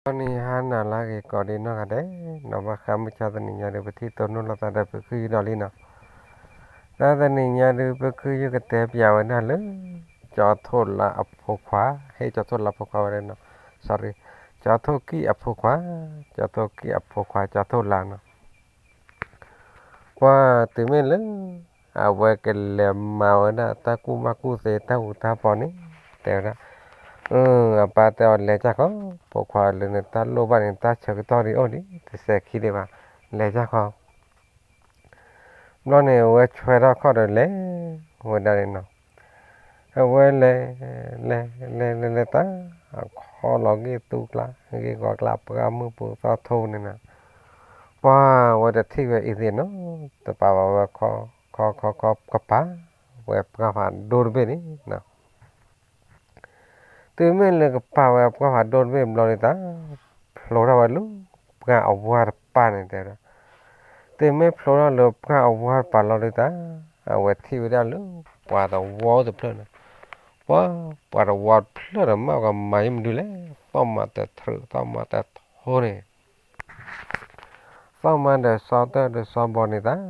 တနံၤဟါနၤလၢအဂ့ၤကိးဒံးနီၢ်ဂၤဒဲး, နီၢ်ဘၣ်ဃးမုၢ်ဆါတနံၤညါဒုး ပထံၣ်တိၢ်နီၣ်လိာ်သးဒီးပခုၣ်ယုၢ်ဒီးလံနီၤ. တၢ်တနံၤညါဒုး ပခုၣ်ယုၢ်ကတဲပၠးဝဲဒၣ်လၢ ကၠီထိၣ်လါအဖိခွါ, ဟ့ၣ်ကၠီထိၣ်လါအဖိခွါဝဲဒၣ်နီၤ, sorry, ကၠီထိၣ်ကံၢ်အဖိခွါ, ကၠီထိၣ်ကံၢ်အဖိခွါ ကၠီထိၣ်လါနီၤ. ပှၤတုၤမ့ၢ်လၢ အဝဲကလဲၤမၤဝဲဒၣ်တၢ်ကူၣ်ဘၣ်ကူၣ်သ့တၢ်ဟူးတၢ်ဖီန့ၣ် တဲဝဲဒၣ်, အပၢ်တဲအီၤလဲၤကၢ်ခီ, ဖိခွါလၢနတၢ်လိၣ်ဘၣ်န့ၣ် တၢ်ဆၢကတီၢ်ဒံးအိၣ်ဒံး တစဲးခံဒံးဘၣ်, လဲၤကၢ်ခီ. ဘျီန့ၣ် အဝဲဆွဲထီၣ်ခီၣ်ဒီးလဲၤဝဲဒၣ်န့ၣ်နီၤ. အဝဲလဲၤ လဲၤ လဲၤ လဲၤ လဲၤတၢ် အခီၣ်လီၤဂ့ၢ်သူကျါ ဂ့ၢ်ဂီၤကျါ ပှၢ်မုၢ်ပူၤသီထိန့ၣ်နီၤ, ပှၤဝဲတထံၣ်ဝဲအံၤသ့ၣ်နီၤ, တပာ်ဘၣ်ဝဲခီ ခီ ခီ ခီ ကပာ်ဝဲပှၢ်ဖးဒိၣ်တဘ့ၣ်န့ၣ်နီၤ. တုၤမ့ၢ်လၢကပာ်ဝဲပှၢ်ဖးဒိၣ်တဘ့ၣ်ဘျီဒုးတၢ် ဖျိထီၣ်ဝဲလၢပှၢ်အဝါတပၤန့ၣ်တဲဝဲဒၣ်, တုၤမ့ၢ်ဖျိထီၣ်လၢပှၢ်အဝါတပၤလီၤဒုးတၢ် အဝဲထံၣ်ဝဲဒၣ်လၢပှၤတဝီအိၣ်တဖျၢၣ်န့ၣ်, ပှၤ ပှၤတဝီတဖျၢၣ်ဒီးမ့ၢ်ကမၤယမဒုလဲၣ်, သီၣ်မၤတထြုး သီၣ်မၤတထိန့ၣ် သီၣ်မၤဒီးစီၤတၢ်ဒီးစီၤဘီန့ၣ်တၢ်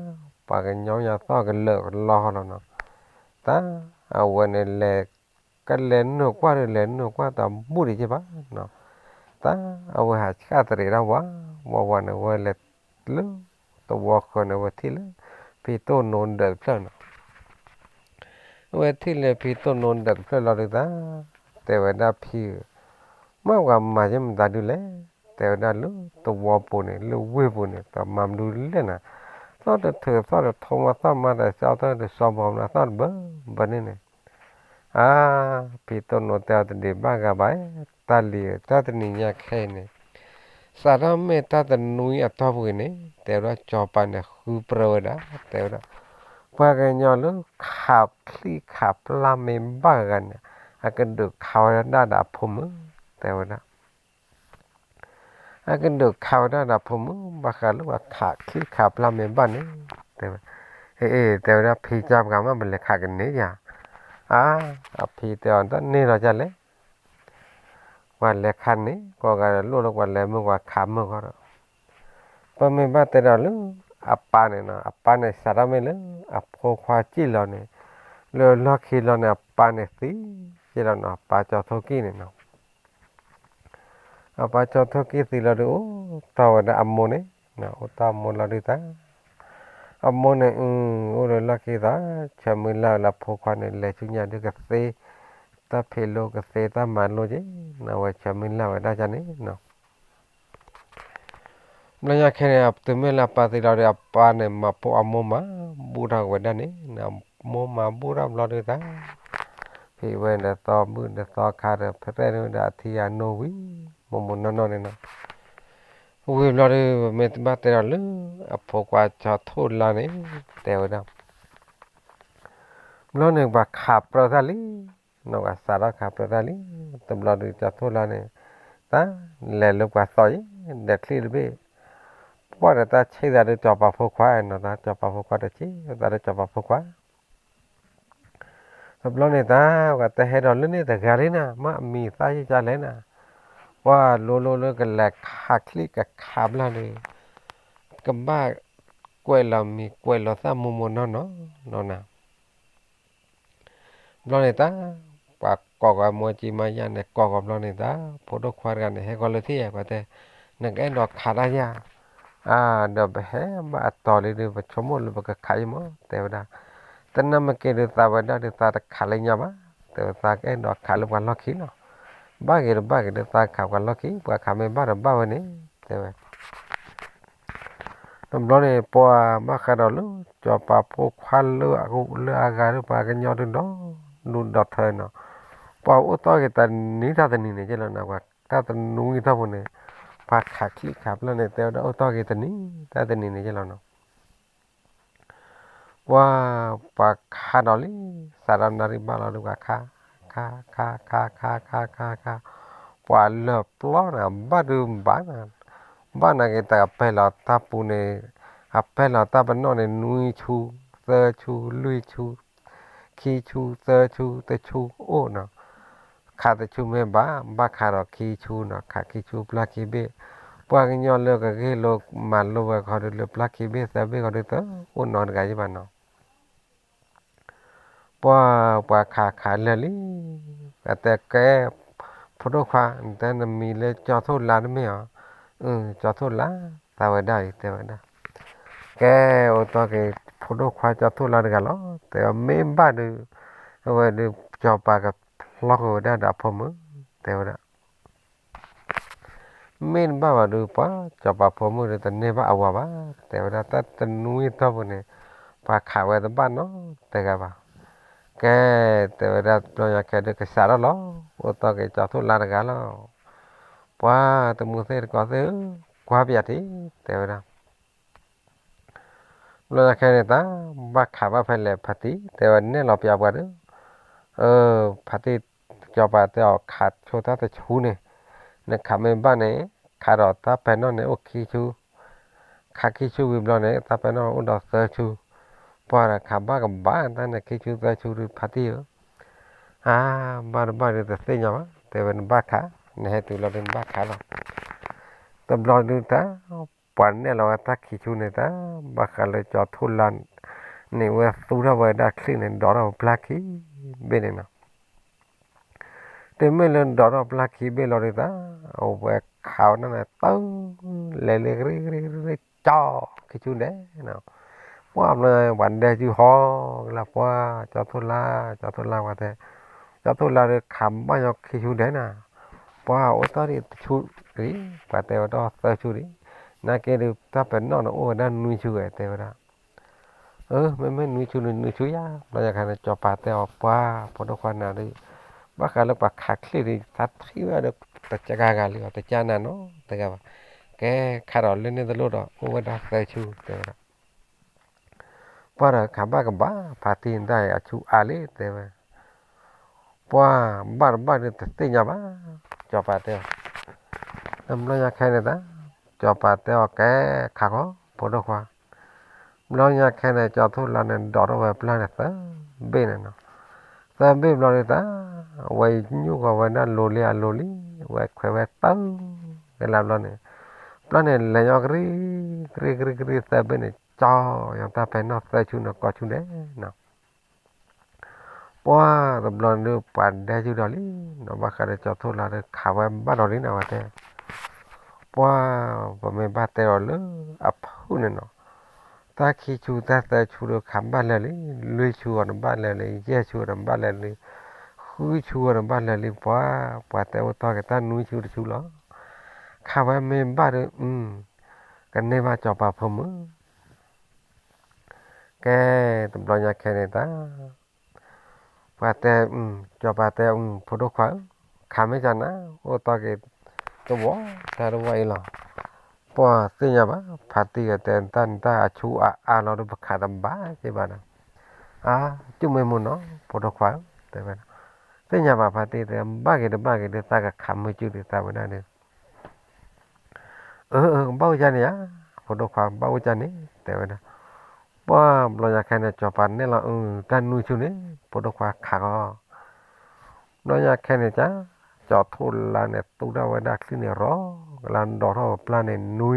ပှၤကညီညါသီၣ်ကလၢာ်ကလီဟီလီၤနီၤ, တၢ် အဝဲန့ၣ်လဲၤ ကလဲၤနုာ်ကွၢ်ဒီးလဲၤနုာ်ကွၢ်တဘူၣ်ဒံးက့ဘၣ်နီၤ, တၢ် အဝဲဟးဆှၣ်တရံးဒၣ်ဝး ဝးဝးန့ၣ် အဝဲလဲၤလၢ သဝီဃၢၤန့ၣ် အဝဲထံၣ်လၢ ဖံတိၢ်နိဒၢးတဖျၢၣ်နီၤ, အဝဲထံၣ်လၢဖံတိၢ်နိဒၢးတဖျၢၣ်လီၤဒုးတၢ် တဲဝဲဒၣ်ဖံဧၢ, မ့ၢ်ပှၤမၤယမတၤဒုလဲၣ်, တဲဝဲဒၣ်လၢသဝီပူၤန့ၣ် လၢဝ့ၢ်ပူၤန့ၣ် ပှၤမၤမဒုလဲၣ်နၤ, သီၣ်တထြုးသီၣ်တထိမး သီၣ်မၤဒီးစီၤတၢ်ဒီးစီၤဘီမး သီၣ်တဘၢဘၢန့ၣ်န့ၣ်, အါ ဖံတိၢ်နိတဲအီၤတဒံးဘၣ်ဂၤဘၣ်, တၢ်လံၤဧၢ တၢ်တနံၤညါခဲအံၤန့ၣ် စးထီၣ်မ့ၢ်တၢ်တနွံအတီၢ်ပူၤအံၤန့ၣ် တဲဝဲဒၣ်စီၤပၤန့ၣ်ဃုပြၢဝဲဒၣ် တဲဝဲဒၣ်, ပှၤကညီလၢခးချံခးပျၢ်မ့ၢ်ဘၣ်ဂၤန့ၣ် အကဒုးခးဝဲဒၣ်ဒီးအဖိမုၣ် တဲဝဲဒၣ် အကဒုးခးဝဲဒၣ်ဒီးဖိမုၣ် ဘၣ်ဃးလၢပှၤခးချံခးပျၢ်မ့ၢ်ဘၣ်န့ၣ် တဲဝဲ, အ့ အ့ တဲဝဲဒၣ်ဖံကၢ်ပှၤမ့ၢ်ပလဲၤခးကန့ၢ်ယၤ, အါ အဖံတဲအီၤတန့ၢ်လီၤကလဲၣ် ပှၤလဲၤခးန့ၣ် ကိးဂၤဒဲးလိၣ်လၢပှၤလဲၤမုၢ်ပှၤခးမုၢ်ဃီဒီး ပမ့ၢ်ဘၣ်တဲဒီးလၢ အပၢ်န့ၣ်နီၤ အပၢ်န့ၣ်စးထီၣ်မ့ၢ်လၢ အဖိခွါစံၣ်လီၤန့ၣ် လၢလီၢ်ခံလီၤန့ၣ် အပၢ်န့ၣ်သံ စံၣ်လီၤနီၤ အပၢ်ကၠီထိၣ်ကံၢ်န့ၣ်နီၤ အပၢ်ကၠီထိၣ်ကံၢ်သံလီၤဒုး အိၣ်တီၢ်ဝဲဒၣ်အမိၢ်န့ၣ်, အိၣ်တီၢ်အမိၢ်လီၤဒုးတၢ်, အမိၢ်န့ၣ် အိၣ်လၢလီၢ်ခံသး ဆၢမုၢ်လၢ်ဝဲလၢအဖိခွါန့ၣ် လဲၤဆူညါဒုးကသ့ တၢ်ဖံးလိကသ့တၢ်မၤလိက့ၤ, အဝဲဆၢမုၢ်လၢ်ဝဲဒၣ်န့ၣ်နီၤ ဘျီညါခဲန့ၣ် တုၤမ့ၢ်လၢအပၢ်သံလီၤဒီး အပၢ်န့ၣ်မၤဖိအမိၢ်မၤဘူၣ်ထီၣ်က့ၤဝဲဒၣ်န့ၣ်, အမိၢ်မၤဘူၣ်ထီၣ်ဘျီဒုးတၢ်, ဖံးဝဲဒီးသီဘူၣ်ဒီးသီခါဒီး ဖရဲၣ်န့ၣ်ဒီးအထံအနိဝံၤ မိၢ်မိၢ်နီၢ်နီၢ်န့ၣ်နီၤ, ဝံၤဘျီဒုး ပမ့ၢ်ဘၣ်တဲဒီးလၢ အဖိခွါကၠီထိၣ်လါန့ၣ် တဲဝဲဒၣ် ဘျီန့ၣ်ပှၤခးပြၢတၢ်လံ, နီၢ်ပှၤစးထီၣ်ခးပြၢတၢ်လံ, တဘျီဒုးကၠီထိၣ်လါန့ၣ် တၢ်လဲၤလၢပှၤသီအံၤ ဒီးချံတဘ့ၣ်, ပှၢ်ဒီးတၢ်ဆံးသးဒီးစီၤပၤဖိခွါနီၤ, တၢ်စီၤပၤဖိခွါတဆံးသးဒီးစီၤပၤဖိခွါ တဘျီန့ၣ်တၢ် ပှၤတဟဲဒီးလၢန့ၣ်တဂၤလံနၤ, မ့ၢ်အမံၤသၣ်ယုၢ်ကလဲၣ်နၤ, ပှၤလိၤလိၤလၢကလဲၤခးချံကခးဘျါန့ၣ် ကဘၣ်ကွဲးလီၤမံၤကွဲးလီၤသၣ်မိၢ်မိၢ်နီၢ်နီၢ်နီၤနၤ ဘျီန့ၣ်တၢ် ပှၤကိးကီးမိၢ်ကၠံမါယါန့ၣ် ကိးကီးဘျီန့ၣ်တၢ် ဖိဒိၣ်ခွါတဂၤန့ၣ် ဟဲကီးလၢထံၣ်ယါ ပှၤတဲ နကအဲၣ်ဒိးခးတၢ်ယါ, အါ ဒီးပဟဲဘၣ်အတီၤလံဒီး ပဆိကမိၣ်လၢပကခးအံၤမး တဲဝဲဒၣ်, တနၢ်မ့ၢ်က့ၤဒုးသးဝဲဒၣ်ဒုး သးတခးလၢညါဘၣ်, တဲဝဲသးကအဲၣ်ဒိးခးလၢပှၤလီၢ်ခံလီၤ, ဘၣ်ဂ့ၤတဘၣ်ဂ့ၤဒုး သးခးပှၤလီၢ်ခံ, ပှၤခးမ့ၢ်ဘၣ်ဒီးဘၣ်ဝဲန့ၣ် တဲဝဲ တဘျီန့ၣ် ပှၤဘၣ်ဃးဒီးလၢ စီၤပၤဖိခွါလၢအဂၤလၢပှၤကညီဒုးဒီး ဒုးဒီးထၢနီၤ, ပှၤအိၣ်တီၢ်က့ၤတနံၤတၢ်တနံၤန့ၣ်က့လီၤနၤ, ပှၤတၢ်တနွံအတီၢ်ပူၤန့ၣ် ပှၤခးချံခးဘျါန့ၣ် တဲဝဲဒၣ်အိၣ်တီၢ်က့ၤတနံၤတၢ်တနံၤန့ၣ်က့လီၤနီၤ ပှၤ ပှၤခးဒီးလံ, စးထီၣ်နၣ်ရံၣ်ဘၣ်လီၤဒုး ပှၤခး ခး ခး ခး ခး ခး ခး ခး, ပှၤလၢာ်ပျီနၤ ဘၣ်ဒုးဘၣ်နၤ, ဘၣ်နၤက့ၤတၢ်အပဲၢ်လီၤတၢ်ပူၤန့ၣ်, အပဲၢ်လီၤတၢ်ပနီၣ်န့ၣ် နွံဆူ, သၢဆူ, လွံၢ်ဆူ, ခံဆူ, သၢဆူ, တဆူအိၣ်နီၤ, ခးတဆူမ့ၢ်ဘၣ်, ဘၣ်ခးဒီးခံဆူနီၤ, ခးခံဆူပျၢ်ခံဘ့ၣ်, ပှၤကညီလၢကဂ့ၢ်လိာ်မၤလိဝဲခီဒုး လၢပျၢ်ခံဘ့ၣ်သၢဘ့ၣ်ခီဒုး တအိၣ်နီတဂၤယဘၣ်နီၤ. ပှၤ ပှၤခးခးလၢာ်လံ, အတဲကဲ, ဖိဒိၣ်ခွါ, နတဲနမံၤလၢကၠီထိၣ်လါတမ့ၢ်ဧါ. ကၠီထိၣ်လါ, သးဝဲဒၣ်အံၤ တဲဝဲဒၣ်. ကဲ, အိၣ်တီၢ်က့ၤ ဖိဒိၣ်ခွါကၠီထိၣ်လါတဂၤလီၤ, တဲဝဲမ့ၢ်ဘၣ်ဒီး, အဝဲဒီး စီၤပၤကဖျီဃုာ်ဝဲဒၣ်ဒီးအဖိမုၣ်, တဲဝဲဒၣ်. မ့ၢ်တဘၣ်ဘၣ်ဒီး ပှၤစီၤပၤဖိမုၣ်ဒီး တန့ၢ်ဘၣ်အဝၤဘၣ်, တဲဝဲဒၣ် တၢ်တနွံတီၢ်ပူၤန့ၣ်, ပှၤခးဝဲတဘၣ်နီတဂၤဘၣ်. ကဲ, တဲဝဲဒၣ် ဘျီညါခဲဒုးကစးထီၣ်လီၤ, အိၣ်တီၢ်က့ၤကၠီထိၣ်လါတဂၤလီၤ. ပှၤတမူသ့ၣ်တကိးသ့ၣ်ဧၢ, ကွၢ်ပယၤထံး, တဲဝဲဒၣ်. ဘျီညါခဲန့ၣ်တၢ်, ဘၣ်ခးဘၣ်ဖဲလဲၣ်ဖါတံၢ်, တဲဝဲနဲၣ်လီၤပျးပှၤဒီး, အၢ, ဖါတံၢ်, စီၤပၤတဲအီၤ ခးဆိတၢ်တဆူန့ၣ်, နခးမ့ၢ်ဘၣ်န့ၣ်, ခးဒီးတၢ်ပဲာ်နီၣ်န့ၣ်အိၣ်ခံဆူ, ခးခံဆူဝံၤဘျီန့ၣ် တၢ်ပဲာ်နီၣ်အိၣ်ဒီးသၢဆူ, ပှၤဒီးခးဘၣ်ကဘၣ်တၢ်န့ၣ် ခံဆူသၢဆူဒီး ဖါတံၢ်ဧၢ, အါ, ဘၣ်တဘၣ်ဒီးတသ့ၣ်ညါဘၣ်, တဲဝဲနဘၣ်ခး, နဟဲတုၤလီၤဒီးနဘၣ်ခးလီၤ. တဘျီဒုးတၢ်, ပှၤနဲၣ်လီၤဝဲတၢ်ခံဆူန့ၣ်တၢ်, ဘၣ်ဃးလၢကၠီထိၣ်လါန့ၣ် ဝဲသူထီၣ်ဝဲဒၣ်ချံၣ်န့ၣ် ဒိးထီၣ်ပျၢ်ခံဘ့ၣ်န့ၣ်နီၤ. တမ့ၢ်လၢဒိးထီၣ်ပျၢ်ခံဘ့ၣ်လီၤဒုးတၢ်, အဝဲခးဝဲဒၣ်န့ၣ် တၢ်, လဲၤလၢကရံကရံကရံကၠီ, ခံဆူဒဲးနီၤ. ပှၤဘျီပှၤဒဲစုဟီကလၢပှၤ, ကၠီထိၣ်လါ, ကၠီထိၣ်လါဝဲတဲ, ကၠီထိၣ်လါဒီးခးဘၣ်ညီခံဆူဒဲးနီၤ. ပှၤအိၣ်တီၢ်ဒံးတဆူဒံး, ပှၤတဲဝဲဒၣ်သၢဆူဒံး, နာ်က့ဒီးတၢ်ပဲာ်နီၣ်န့ၣ်အိၣ်ဝဲဒၣ်နွံဆူဝဲ တဲဝဲဒၣ်. အၢ, မ့မ့ၢ်နွံဆူန့ၣ်နွံဆူယါ, ဘျီညါခဲန့ၣ် စီၤပၤတဲအီၤ ပှၤဖိဒိၣ်ခွါနၤဒီး, ဘၣ်ဃးလၢပှၤခးချံၣ်ဒီး သးထံၣ်ဝဲဒီး တကဂၤလံအီၤ တကနၤနီတဂၤဘၣ်. ကဲ, ခးဒီးလၢန့ၣ်တလိၣ်ဒီး အိၣ်ဝဲဒၣ်သၢဆူ တဲဝဲဒၣ်. ပှၤဒီးခးဘၣ်ကဘၣ်, ဖါတံၢ်ဒၣ်အံၤအဆူအါလံ တဲဝဲ. ပှၤဘၣ်တဘၣ်ဒီးတသ့ၣ်ညါဘၣ်, စီၤပၤတဲအီၤ. တဘျီညါခဲန့ၣ်တၢ်, စီၤပၤတဲအီၤ ကဲ, ခးဃီ, ဖိဒိၣ်ခွါ. ဘျီညါခဲန့ၣ် ကၠီထိၣ်လါန့ၣ် ဒိးထီၣ်ဝဲပျၢ်န့ၣ်သၢဘ့ၣ်န့ၣ်နီၤ. သၢဘ့ၣ်ဘျီဒုးတၢ်, ဝဲညိၣ်ဃီၤဝဲဒၣ်လိၤလံအလိၤလံ, ဝဲခွဲးဝဲတၢ်, ကဲလၢဘျီန့ၣ်, ပျၢ်န့ၣ်လဲၤညီကရံ, ကရံကရံကရံသၢဘ့ၣ်န့ၣ် ကၠီ, ယီၤတၢ်ပဲာ်နီၣ်သၢဆူန့ၣ် ကိးဆူဒဲးနီၤ. ပှၤတဘျီန့ၣ်ဒုး ပှၤဒဲစုဒီးလံနီၤ, ဘၣ်ဃးဒီးကၠီထိၣ်လါဒီး ခးဝဲဘၣ်ဒီးလံနီၤ ဝဲတဲ. ပှၤ, ပမ့ၢ်ဘၣ်တဲအီၤလၢအဖုၣ်န့ၣ်နီၤ, တၢ်ခံဆူတၢ်သၢဆူဒီးခးဘၣ်လၢာ်လံ, လွံၢ်ဆူအီၤန့ၣ်ဘၣ်လၢာ်လံ, ယဲၢ်ဆူအီၤန့ၣ်ဘၣ်လၢာ်လံ, ဃုဆူအီၤန့ၣ်ဘၣ်လၢာ်လံ, ပှၤ, ပှၤတဲအိၣ်တီၢ်က့ၤတၢ်နွံဆူတဆူလီၤ. ခးဝဲမ့ၢ်ဘၣ်ဒီး, ကန့ၢ်ဘၣ်စီၤပၤဖိမုၣ် ကဲ, တဘျီညါခဲန့ၣ်တၢ်, ပှၤတဲ, စီၤပၤတဲ, ဖိဒိၣ်ခွါဧၢ, ခးမ့ၢ်ကနၤ, အိၣ်တီၢ်က့ၤတဝီတၢ်တဝီအံၤလီၤ. ပှၤသ့ၣ်ညါဘၣ်, ဖါတံၢ်တဲတၢ်န့ၣ် တၢ်အဆူအါအါလီၤဒီး ပခးတဘၣ်က့ၤဘၣ်ဒီး, အါ, ကၠူၣ်မ့ၢ်မူနီၤ ဖိဒိၣ်ခွါဧၢ, တဲဝဲဒၣ်. သ့ၣ်ညါဘၣ် ဖါတံၢ်တဲ, ဘၣ်က့ၤတဘၣ်က့ၤဒီး သးကခးမုၢ်ကၠူၣ်ဒီးသးဝဲဒၣ်ဒီး အၢ, အၢ, ဘၣ်အိၣ်ကၠၢ်န့ၣ်ဧါ, ဖိဒိၣ်ခွါ, ဘၣ်အိၣ်ကၠၢ်န့ၣ်, တဲဝဲဒၣ်. ပှၤဘျီညါခဲန့ၣ် စီၤပၤနဲၣ်လီၤ, အၢ, တၢ်နွံဆူန့ၣ် ဖိဒိၣ်ခွါခးဃီ. ဘျီညါခဲန့ၣ် ကၠီထိၣ်လါန့ၣ် သူထီၣ်ဝဲဒၣ်ချံၣ်န့ၣ်ရီ, ကလၢဒိးထီၣ်ပျၢ်န့ၣ်နွံဘ့ၣ်န့ၣ်နီၤ. ဒိး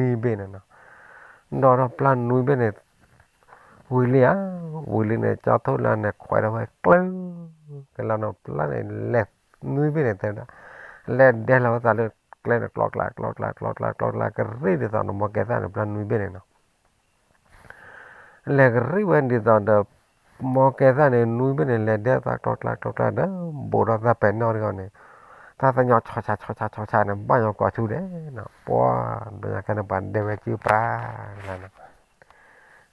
ထီၣ်ပျၢ်နွံဘ့ၣ်န့ၣ် ဝံၤလံဧါ, ဝံၤလံန့ၣ် ကၠီထိၣ်လါန့ၣ် ခွဲးထီၣ်ဝဲကျၢၤ, ကလၢနီၤ ပျၢ်န့ၣ်လဲၤ, နွံဘ့ၣ်န့ၣ်တဲဝဲဒၣ်, လဲၤဒဲလီၤဝဲသးလၢကျဲန့ၣ် ကျီကျါ ကျီကျါ ကျီကျါ ကျီကျါ ကရံၣ်ဒ်သိးန့ၣ် မီကဲသၣ်န့ၣ် ပျၢ်နွံဘ့ၣ်န့ၣ်နီၤ. လဲၤကရံၣ်ဝဲဒ်သိးဒီး မီကဲသၣ်န့ၣ် နွံဘ့ၣ်န့ၣ် လဲၤဒဲသးကျီကျါ ကျီကျါဒီး ဘူးထီၣ်တၢ်ပဲာ်နီၣ်တဂီၢ်န့ၣ်, တၢ်သညီဆီဆး ဆီဆး ဆီဆးန့ၣ် ဘၣ်ညီကိးဆူဒဲးနီၤ. ပှၤ, ဘျီညါခဲန့ၣ် ပှၤဒဲဝဲစုပှၤလီၤနီၤ.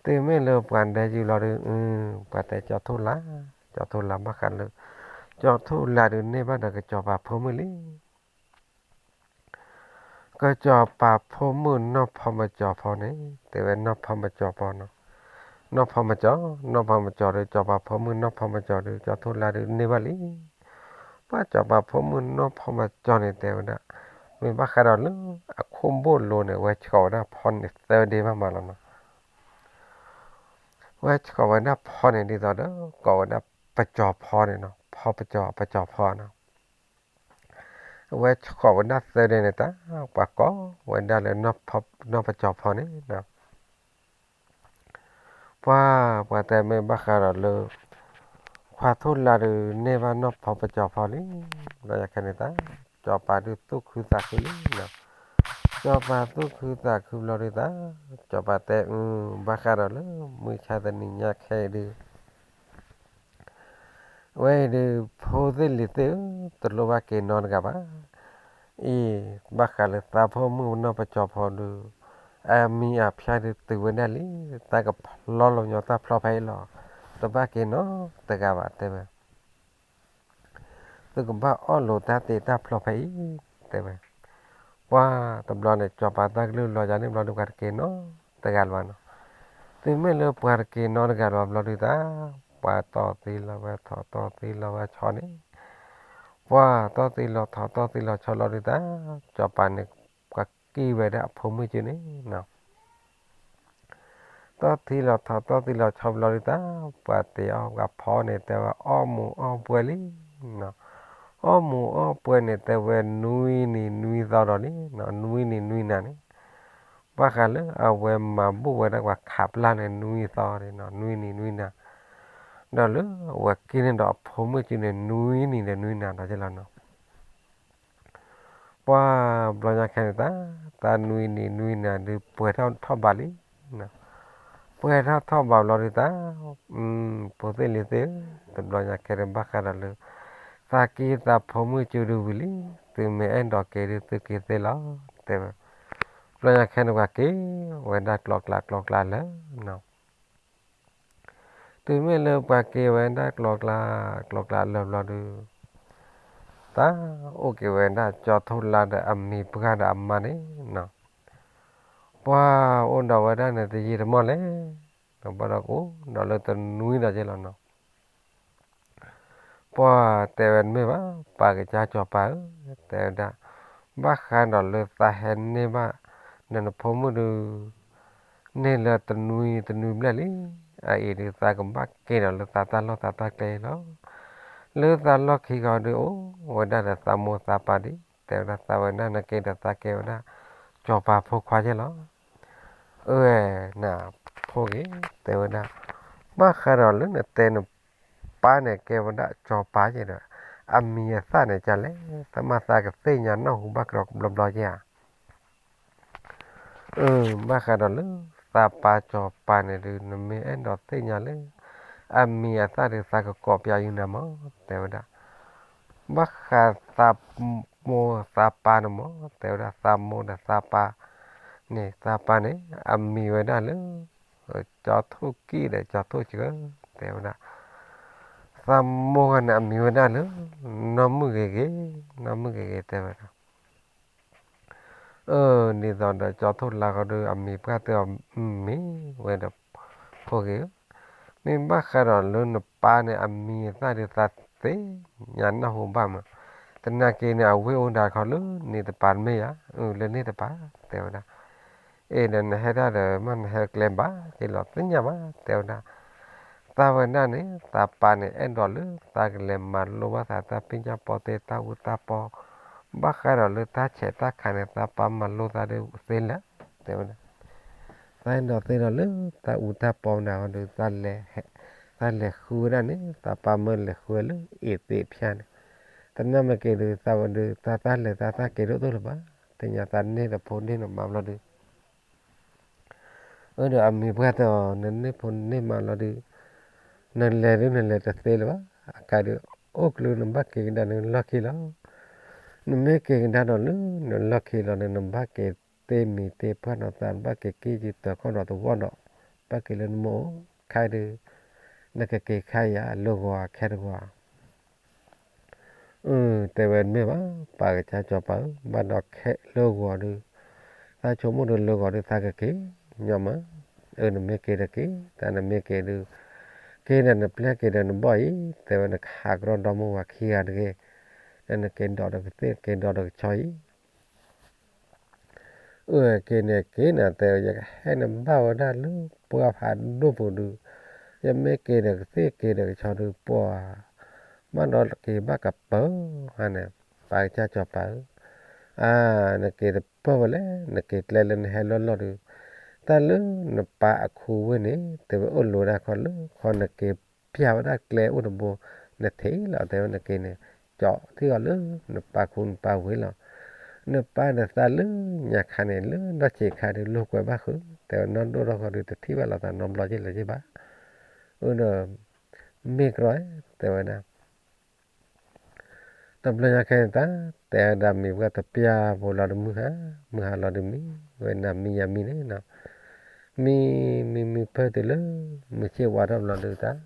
တုၤမ့ၢ်လၢပှၤဒဲစုလီၤဒီး, ပှၤတဲကၠီထိၣ်လါ, ကၠီထိၣ်လါဘၣ်ဃးလၢ, ကၠီထိၣ်လါဒီးန့ၢ်ဘၣ်ဒီးကစီၤပၤဖိမုၣ်လံ. ကစီၤပၤဖိမုၣ်နီၢ်ဖီမကၠီၤဖီန့ၣ်, တဲဝဲနီၢ်ဖီမကၠီၤဖီနီၤ, နီၢ်ဖီမကၠီၤ, နီၢ်ဖီမကၠီၤဒီး ကစီၤပၤဖိမုၣ်နီၢ်ဖီမကၠီၤဒီး ကၠီထိၣ်လါဒီးန့ၢ်ဘၣ်လံ. ပှၤကစီၤပၤဖိမုၣ်နီၢ်ဖီမကၠီၤန့ၣ် တဲဝဲဒၣ်, မ့ၢ်ဘၣ်ဃးဒီးလၢအခိၣ်ဘိၣ်လိၤန့ၣ် ဝဲဆှီဝဲဒၣ်ဖီန့ၣ်သၢဒ့ဘၣ်မးလီၤနီၤ. ဝဲဆှီဝဲဒၣ်ဖီန့ၣ်ဒ်သိးဒီး ကိးဝဲဒၣ်ပကၠီၤဖီန့ၣ်နီၤ, ဖီပကၠီၤ, ပကၠီၤဖီနီၤ. အဝဲဆှီၣ်ဝဲဒၣ်သၢဒဲးန့ၣ်တၢ် ပှၤကိးဝဲဒၣ်လၢ နီၢ်ပစီၤဖီန့ၣ် ပှၤ ပှၤတဲမ့ၢ်ဘၣ်ဃးဒီးလၢ ခွါထိၣ်လါဒုးန့ၢ်ဘၣ်နီၢ်ပစီၤဖီလံ, ဘျီညါခဲန့ၣ်တၢ် စီၤပၤဒုးသူၣ်ခုသးခုလံနီၤ, စီၤပၤသူၣ်ခုသးခုဘျီဒုးတၢ် စီၤပၤတဲအု ဘၣ်ဃးဒီးလၢ မုၢ်ဆါတနံၤညါခဲအံၤဒုး အဝဲအံၤဒုး ဖိသ့ၣ်လံၤသ့ၣ်ဧၢ, တလိၣ်ဘၣ်က့ၤနီတဂၤဘၣ်. အံၤ ဘၣ်ဃးလၢသးဖိမုၣ်နီၢ်ပစီၤဖီဒုး အမံၤအဖျါဒုးတုၤဝဲဒၣ်လံ, သးကဖျီလီၤညီတၢ်ဖျီဖဲအံၤလီၤ, တဘၣ်က့ၤနီတဂၤဘၣ် တဲဝဲ သုကဘၣ်အီၣ်လိာ်တၢ်တ့တၢ်ဖျီဖဲအံၤ တဲဝဲ. ပှၤတဘျီန့ၣ် စီၤပၤတၢ်ကလုၢ်လီၤယၤန့ၣ်ဘျီဒုး ပှၤတက့ၤနီတဂၤလၢၤဘၣ်နီၤ. တုၤမ့ၢ်လၢပှၤတက့ၤနီတဂၤလၢၤဘၣ်ဘျီဒုးတၢ် ပှၤတီၢ်သံလီၤဝဲထီၣ် တီၢ်သံလီၤဝဲဆီန့ၣ်, ပှၤတီၢ်သံလီၤထီၣ် တီၢ်သံလီၤဆီလီၤဒုးတၢ် စီၤပၤန့ၣ် ပှၤက့ၤဝဲဒၣ်အဖိမုၣ်စုန့ၣ်နီၤ တီၢ်သံလီၤထီၣ် တီၢ်သံလီၤဆီဘျီဒုးတၢ် ပှၤတဲအီၤ ပှၤဖီန့ၣ် တဲဝဲအီၣ်မူၤအီၣ်ပှဲၤလံနီၤ, အီၣ်မူၤအီၣ်ပှဲၤန့ၣ် တဲဝဲနွံနံၤနွံသီဒီးလံနီၤ, နွံနံၤနွံနၤန့ၣ် ဘၣ်ဃးလၢအဝဲမၤဘူၣ်ဝဲဒၣ်ပှၤခးပျၢ်န့ၣ် နွံသီန့ၣ်နီၤ, နွံနံၤနွံနၤ, ဒီးလၢအဝဲက့ၤန့ၢ်ဒီးအဖိမုၣ်စုန့ၣ် နွံနံၤဒီးနွံနၤဒီးက့ၤလီၤနီၤ. ပှၤဘျီညါခဲန့ၣ်တၢ် တၢ်နွံနံၤနွံနၤဒုးပှဲၤထီၣ်ထီၣ်ဘးလံ, ပှဲၤထီၣ်ထီၣ်ဘးဘျီဒုးတၢ် ဖိသ့ၣ်လံၤသ့ၣ်ဧၢ, တဘျီညါခဲန့ၣ်ဘၣ်ဃးဒီးလၢ သးက့သးဖိမုၣ်စုဒုးဝံၤလံ, သုမ့ၢ်အဲၣ်ဒိးက့ၤဒုး သုက့ၤသ့လီၤ တဲဝဲ. ဘျီညါခဲန့ၣ် ပှၤက့ၤဝဲဒၣ်ကျိၤကျါကျိၤကျါလၢာ်နီၤ. တုၤမ့ၢ်လၢပှၤက့ၤဝဲဒၣ်ကျိၤကျါ ကျိၤကျါလၢာ်ဘျီဒုး တၢ်အိၣ်က့ၤဝဲဒၣ်ကၠီထိၣ်လါဒီးအမံၤပှၢ်ဒီးအမါန့ၣ်နီၤ, ပှၤအိၣ်ဒီးဝဲဒၣ်န့ၣ်တယံာ်တမီၢ်လဲၣ်, ဒီးဘၣ်ဒီးကအိၣ်ဒီးလၢတနွံဒီးက့ၤလီၤနီၤ. ပှၤတဲဝဲတမ့ၢ်ဘၣ် ပၢ်ကစၢ်စီၤပၤဧၢ, တဲဝဲဒၣ် ဘၣ်ဃးဒီးလၢသးဟဲန့ၢ်ဘၣ် နနဖိမုၣ်ဒုး န့ၢ်လၢတနွံတနွံဘျဲၣ်လံ, အအံၤဒုးသးကဘၣ်က့ၤဒီးလၢသးတၢ်လီၢ်သးတၢ်ကျဲလီၤ. လၢသးလီၢ်ခံဂီၤဒုး အိၣ်ဝဲဒၣ်ဒီးသးမိၢ်သးပၢ်ဒံး, တဲဝဲဒၣ်သးဝဲဒၣ်နက့ၤဒီးသးကဲဝဲဒၣ် စီၤပၤဖိခွါယဲၢ်လီၤ. အၢ နဖိဂ့ၤ တဲဝဲဒၣ်, ဘၣ်ဃးဒီးလၢနတဲနပၢ်န့ၣ်ကဲဝဲဒၣ်စီၤပၤယဲၢ်ဒီး အမံၤအသၣ်န့ၣ်ကလဲၣ်, သးမၤသးကသ့ၣ်ညါနၢ်ဟူဘၣ်ကဒီးဘျီဘျီယဲၢ်ဧါ. အၢ ဘၣ်ဃးဒီးလၢ သးပၢ်စီၤပၤန့ၣ်ဒုး နမ့ၢ်အဲၣ်ဒိးသ့ၣ်ညါလၢ အမံၤအသၣ်ဒုး သးကကိးပျးယုာ်နၤမး တဲဝဲဒၣ်. ဘၣ်ဃးသးမိၢ်သးပၢ်န့ၣ်မး တဲဝဲဒၣ် သးမိၢ်ဒီးသးပၢ်န့ၣ် သးပၢ်န့ၣ် အမံၤဝဲဒၣ်လၢ ကၠီထိၣ်ကံၣ်ဒီးကၠီထိၣ်ဆှၢ တဲဝဲဒၣ်. သးမိၢ်ဂၤန့ၣ် အမံၤဝဲဒၣ်လၢ နီၢ်မုၢ်ဂ့ၤဂ့ၤ, နီၢ်မုၢ်ဂ့ၤဂ့ၤ တဲဝဲဒၣ်. အၢ ဒ်သိးဒီးကၠီထိၣ်လါဃီဒုး အမံၤပှၢ်တၢ်အီၤမ့ၢ်ဝဲဒီး ဖိဂ့ၤဧၢ, မ့ၢ်ဘၣ်ဃးဒီးလၢနပၢ်န့ၣ် အမံၤအသၣ်ဒုးသးသ့ၣ်ညါနၢ်ဟူဘၣ်မး, သနာ်က့န့ၣ် အဝ့ၢ်အိၣ်ဒၣ်တခီလၢန့ၣ်တပၤတမ့ၢ်ဧါ, အၢ လၢန့ၣ်တပၤ တဲဝဲဒၣ်. အ့ၣ်ဒီးနဟဲဒၣ်ဒီး မ့ၢ်နဟဲကျဲဘၣ်က့ၤလီၤသ့ၣ်ညါဘၣ် တဲဝဲဒၣ်. သးဝဲဒၣ်န့ၣ် သးပၢ်န့ၣ် အဲၣ်ဒိးလၢသးကလဲၤမၤလိဘၣ်သးတၢ်ပ့ၢ်ညၣ်ပီတ့ တၢ်အူတၢ်ပီ, ဘၣ်ဃးဒီးလၢတၢ်ဆဲးတၢ်ခးန့ၣ် သးပၢ်မၤလိသးဒ်သ့လဲၣ် တဲဝဲဒၣ်. သးအဲၣ်ဒိးသ့ဒီးလၢတၢ်အူတၢ်ပီမနုၤဃီဒီး သးလဲၤဃုဝဲဒၣ်န့ၣ် သးပၢ်မၢလဲၤဃုဝဲလၢအ့ၣ်သ့းဖၠါန့ၣ်, သနာ်က့ဒုး သးဝဲဒုး သးတၢ်လဲၤသးတၢ်က့ၤဒိၣ်ဒိၣ်လၢၤဘၣ်, သ့ၣ်ညါသးန့ၢ်ဒီးဖိန့ၢ်ဒီးမါဘျီဒုး အၢ ဒီးအမံၤပှၢ်တဲအီၤ နန့ၢ်ဖိန့ၢ်မါလီၤဒုး နလဲၤဒုးနလဲၤတသ့လၢၤဘၣ်, အကါဒုး အိၣ်ကျုနဘၣ်က့ၤကဒါနလီၢ်ခံလီၤ. နမ့ၢ်က့ၤကဒါဒီးလၢနလီၢ်ခံလီၤဒီး နဘၣ်က့ၤတ့မံၤတ့ပှၢ်နီၤသး နဘၣ်က့ၤက့ၤယတၢ်ခီၣ်ဒီးသဝီဒီး ဘၣ်က့ၤလၢနမိၢ်အိၣ်ခါဒုး နကက့ၤခါယၤလၢဂီၤခဲတဂီၤ အၢ တဲဝဲတမ့ၢ်ဘၣ်, ပၢ်ကစၢ်စီၤပၤဧၢ, ဘၣ်ဒီးခဲလၢဂီၤဒုး သးဆိကမိၣ်ဒီးလၢဂီၤဒုး သးကက့ၤညီမး, အၢ နမ့ၢ်က့ၤတက့ၤ, တၢ်နမ့ၢ်က့ၤဒုး က့ၤဒီးနပျဲၢ်က့ၤဒီးနဘီၣ်အံၤ, တဲဝဲနကဟးကရီဒီမိၢ်ဝၤခံဂၤတဂ့ၤ, ဒီးနက့ၤဒီးကသ့ၣ်က့ၤဒီးကဆီအံၤ အၢ က့ၤန့ၣ်က့ၤန့ၣ် တဲဝဲ ယကဟဲနဘၣ်ဝဲဒၣ်လၢပှၢ်ဖးဒိၣ်ပူၤဒုး, ယမ့ၢ်က့ၤဒီးကသ့ၣ်က့ၤဒီးကဆီဒုး ပှၢ် ဘၣ်ဒီးက့ၤဘၣ်ကပၢၤဧါန့ၣ်, ပ ပၢ်ကစၢ်စီၤပၤဧၢ, အါ, နက့ၤတပၢၢ်ဝဲလဲၣ်, နက့ၤကျဲလၢနဟဲလီၢ်လီၢ်ဒီး တၢ်လၢနပၢ်အခူအဝ့ၢ်န့ၣ် တဝဲအိၣ်လိၤဒၣ်ခီလၢခီနက့ၤပျၢ်ဝဲဒၣ်ကျဲအိၣ်တဘိ, နထံၣ်လီၤ တဲဝဲနက့ၤန့ၣ်, ကၠီထံၣ်အီၤလၢနပၢ်ခူနပၢ်ဝ့ၢ်လီၤ. နပၢ်နသးလၢညါခါန့ၣ် လၢဒီဆံးခါဒီး လိာ်ကွဲဘၣ်ဃုာ် တဲဝဲ, နီၢ်ဒိၣ်ထီၣ်ဃီဒီး တထံၣ်ဘၣ်လီၤသးနီတဘျီက့ၤလၢၤက့ၤဘၣ်. အၢဒီး မ့ၢ်ကရီ, တဲဝဲဒၣ် တဘျီညါခဲန့ၣ်တၢ် တဲဒၣ်မံၤပှၢ်တပျၢ်ဖိလီၤဒီးမုၢ်ဟါ, မုၢ်ဟါလီၤဒီးမံဝဲနၤမံယၤမံန့ၣ်နီၤ, မံ, မံမံဖၢၣ်တုၤလၢ မုၢ်ဆ့ၣ်ဝါထီၣ်ဘျီဒုးတၢ်,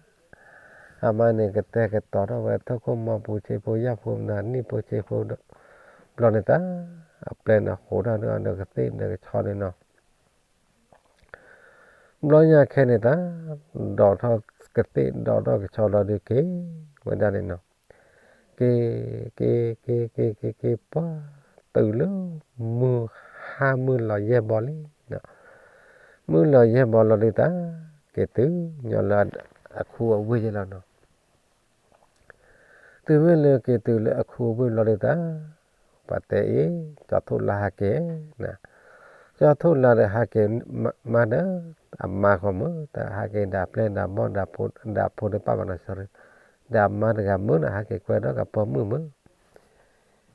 အမါန့ၣ်ကတဲာ်ကတီၤထီၣ်ဝဲ ထိၣ်ခိၣ်မီပူၤဆ့ဖိယၢ်ဖိနၤနံၣ်ဖိဆ့ဖိ, ဘျီန့ၣ်တၢ် အပျဲၢ်န့ၣ်ဃိးထီၣ်ဒီးကသ့ၣ်ဒီးကဆီန့ၣ်နီၤ. ဘျီညါခဲန့ၣ်တၢ် ဒိးထီၣ်ကသ့ၣ်ဒိးထီၣ်ကဆီလီၤဒုးက့ၤဝဲဒၣ်န့ၣ်နီၤ, က့ၤ, က့ၤ, က့ၤ, က့ၤ, က့ၤ, က့ၤ, က့ၤ, ပှၤတုၤလၢ မုၢ်ဟါမုၢ်လီၤယဲၢ်ဘီလံနီၤ, မုၢ်လီၤယဲၢ်ဘီလီၤဒုးတၢ် က့ၤတုၤညီလၢအခူအဝ့ၢ်ယဲၢ်လီၤနီၤ. တုၤမ့ၢ်လၢက့ၤတုၤလၢအခူအဝ့ၢ်ဘျီဒုးတၢ်, ပှၤတဲအ့ၣ် ကၠီထိၣ်လါဟးက့ၤနၤ, ကၠီထိၣ်လါဒီးဟးက့ၤမါဒီး အမါဃီမုၢ် တဟးက့ၤဒၣ်ပျဲၢ်ဒၣ်ဘီၣ် ဒၣ်ဖိတပၣ်ဘၣ်နီၤ sorry, ဒၣ်အမါတဂၤမုၢ်နီၤ ဟးက့ၤကွဲဒီးကပၢမုၣ်မုၢ်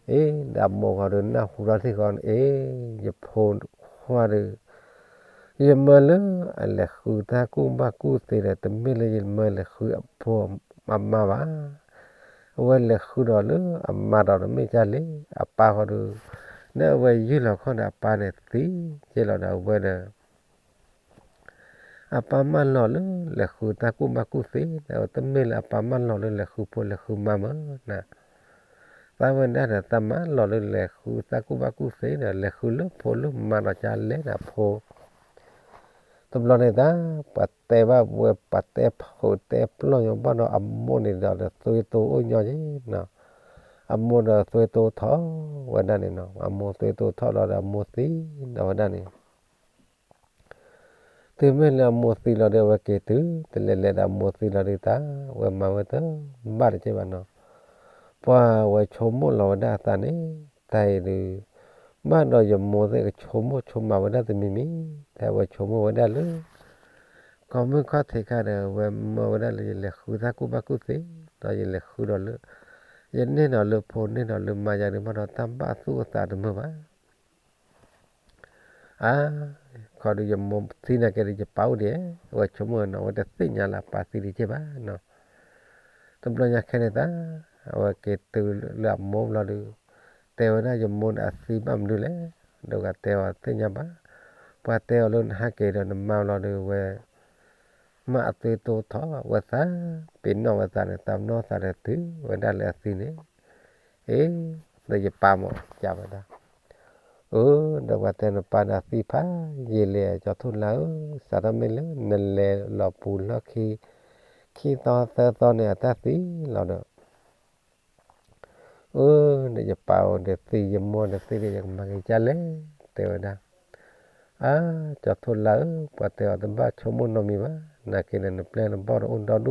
အ့ၣ် ဒၣ်မိၢ်ဃီဒီးနၢ်ဟူထီၣ်ထံၣ်ဃီန့ၣ် အ့ၣ် ယဖိခွါဒီး ယမၢလၢအလဲၤဃုတၢ်ကူၣ်ဘၣ်ကူၣ်သ့ဒီး တမ့ၢ်လၢယမၢလဲၤဃုအဖိအမါဘၣ်. အဝဲလဲၤဃုဒီးလၢအမါဒီးတမ့ၢ်ကၢ်လံ အပၢ်ဃီဒီး လၢအဝဲယုၢ်လီၤခီၣ်ဒီးအပၢ်န့ၣ်သံက့လီၤဒီး အဝဲဒီး အပၢ်မၢလီၤလၢလဲၤဃုတၢ်ကူၣ်ဘၣ်ကူၣ်သ့ဒီး တမ့ၢ်လၢအပၢ်မၢလီၤလၢလဲၤဃုဖိလဲၤဃုမါမၢ်နၤ. သးဝဲဒၣ်ဒီးတၢ်မၢလီၤလၢလဲၤဃုတၢ်ကူၣ်ဘၣ်ကူၣ်သ့ဒီး လဲၤဃုလၢဖိလၢမါဒီးကၢ်လဲၣ်နၤဖိ တဘျီန့ၣ်တၢ် ပှၤတဲဘၣ်ဝဲ ပှၤတဲဖုးတဲပျီၢ်ညီဘၣ်ဒီးအမိၢ်န့ၣ်ဒီး ဒီးသွံၣ်တိၢ်အိၣ်ညီယဲနီၤ. အမိၢ်ဒီးသွံၣ်တိၢ်ထီၣ်ဝဲဒၣ်န့ၣ်နီၤ. အမိၢ်သွံၣ်တိၢ်ထီၣ်လီၤဒီးအမိၢ်သံဒီးဝဲဒၣ်န့ၣ် တုၤမ့ၢ်လၢအမိၢ်သံလီၤဒီး အဝဲက့ၤတုၤတလဲၤလဲၤဒီးအမိၢ်သံလီၤဒုးတၢ် ဝဲမၤဝဲတဘၣ်တက့ၢ်ဘၣ်နီၤ. ပှၤဝဲဆိကမိၣ်လီၤဝဲဒၣ်အသးန့ၣ် တၢ်အံၤဒုး ဘၣ်ဒီးယမိၢ်သ့ၣ်ကဆိကမိၣ်ဆိကမးဝဲဒၣ်တမံၤမံၤ တၢ်ဝဲဆိကမိၣ်ဝဲဒၣ်လၢ ကီၢ်မုၢ်ခီၣ်ထံးခါဒီး ဝဲမၢဝဲဒၣ်လၢယလဲၤဃုတၢ်ကူၣ်ဘၣ်ကူၣ်သ့ ဒီးယလဲၤဃုဒီးလၢ ယန့ၢ်ဒီးလၢဖိန့ၢ်ဒီးလၢမါယၤဒုး ဘၣ်ဒီးတၢ်ဘၣ်သူၣ်အသးတမုာ်ဘၣ် အါ, ခီဒုးယမိၢ်သံနာ်က့ဒီး ယပၢ်အိၣ်ဒံး, အဝဲဆိကမိၣ်နီၤ အဝဲတသ့ၣ်ညါလၢအပၢ်သံဒံးက့ၢ်ဘၣ်နီၤ. တဘျီညါခဲန့ၣ်သး အဝဲက့ၤတုၤလၢအမိၢ်ဘျီဒီး တဲဝဲဒၣ်ယမိၢ်န့ၣ်အသံဘၣ်မနုၤလဲၣ်, ဒီးဂၤတဲအီၤသ့ၣ်ညါဘၣ်, ပှၤတဲအီၤလၢနဟးက့ၤဒီးနမါဘျီဒီးဝဲ မ့ၢ်အသွံၣ်တိၢ်ထီၣ် ဝဲသးပ့ၤနီၣ်ဝဲသးန့ၣ် သးပ့ၤနီၣ်သးဒီးတုၤဝဲဒၣ်လၢအသံန့ၣ်, အ့, ဒီးယပၢ်မ့ၢ်ကးဝဲဒၣ်, အၢ, ဒီးပှၤတဲနပၢ်ဒီးသံဖးယံာ်လံ ကၠီထိၣ်လါဧၢ, စးထီၣ်မ့ၢ်လၢနလဲၤလီၤပူၤလီၢ်ခံ ခံသီသၢသီန့ၣ် အတၢ်သံလီၤဒီး အၢ, ဒီးယပၢ်အိၣ်ဒီးသံ ယမိၢ်ဒီးသံဒီး ယကမၤက့ၤဒ်လဲၣ်, တဲဝဲဒၣ်, အါ, ကၠီထိၣ်လါဧၢ, ပှၤတဲအီၤတဘၣ်ဆိကမိၣ်နီတမံၤဘၣ်, နာ်က့ဒီးနပျဲၢ်နဘီၣ်ဒီးအိၣ်ဒီဒူၣ်ဒံ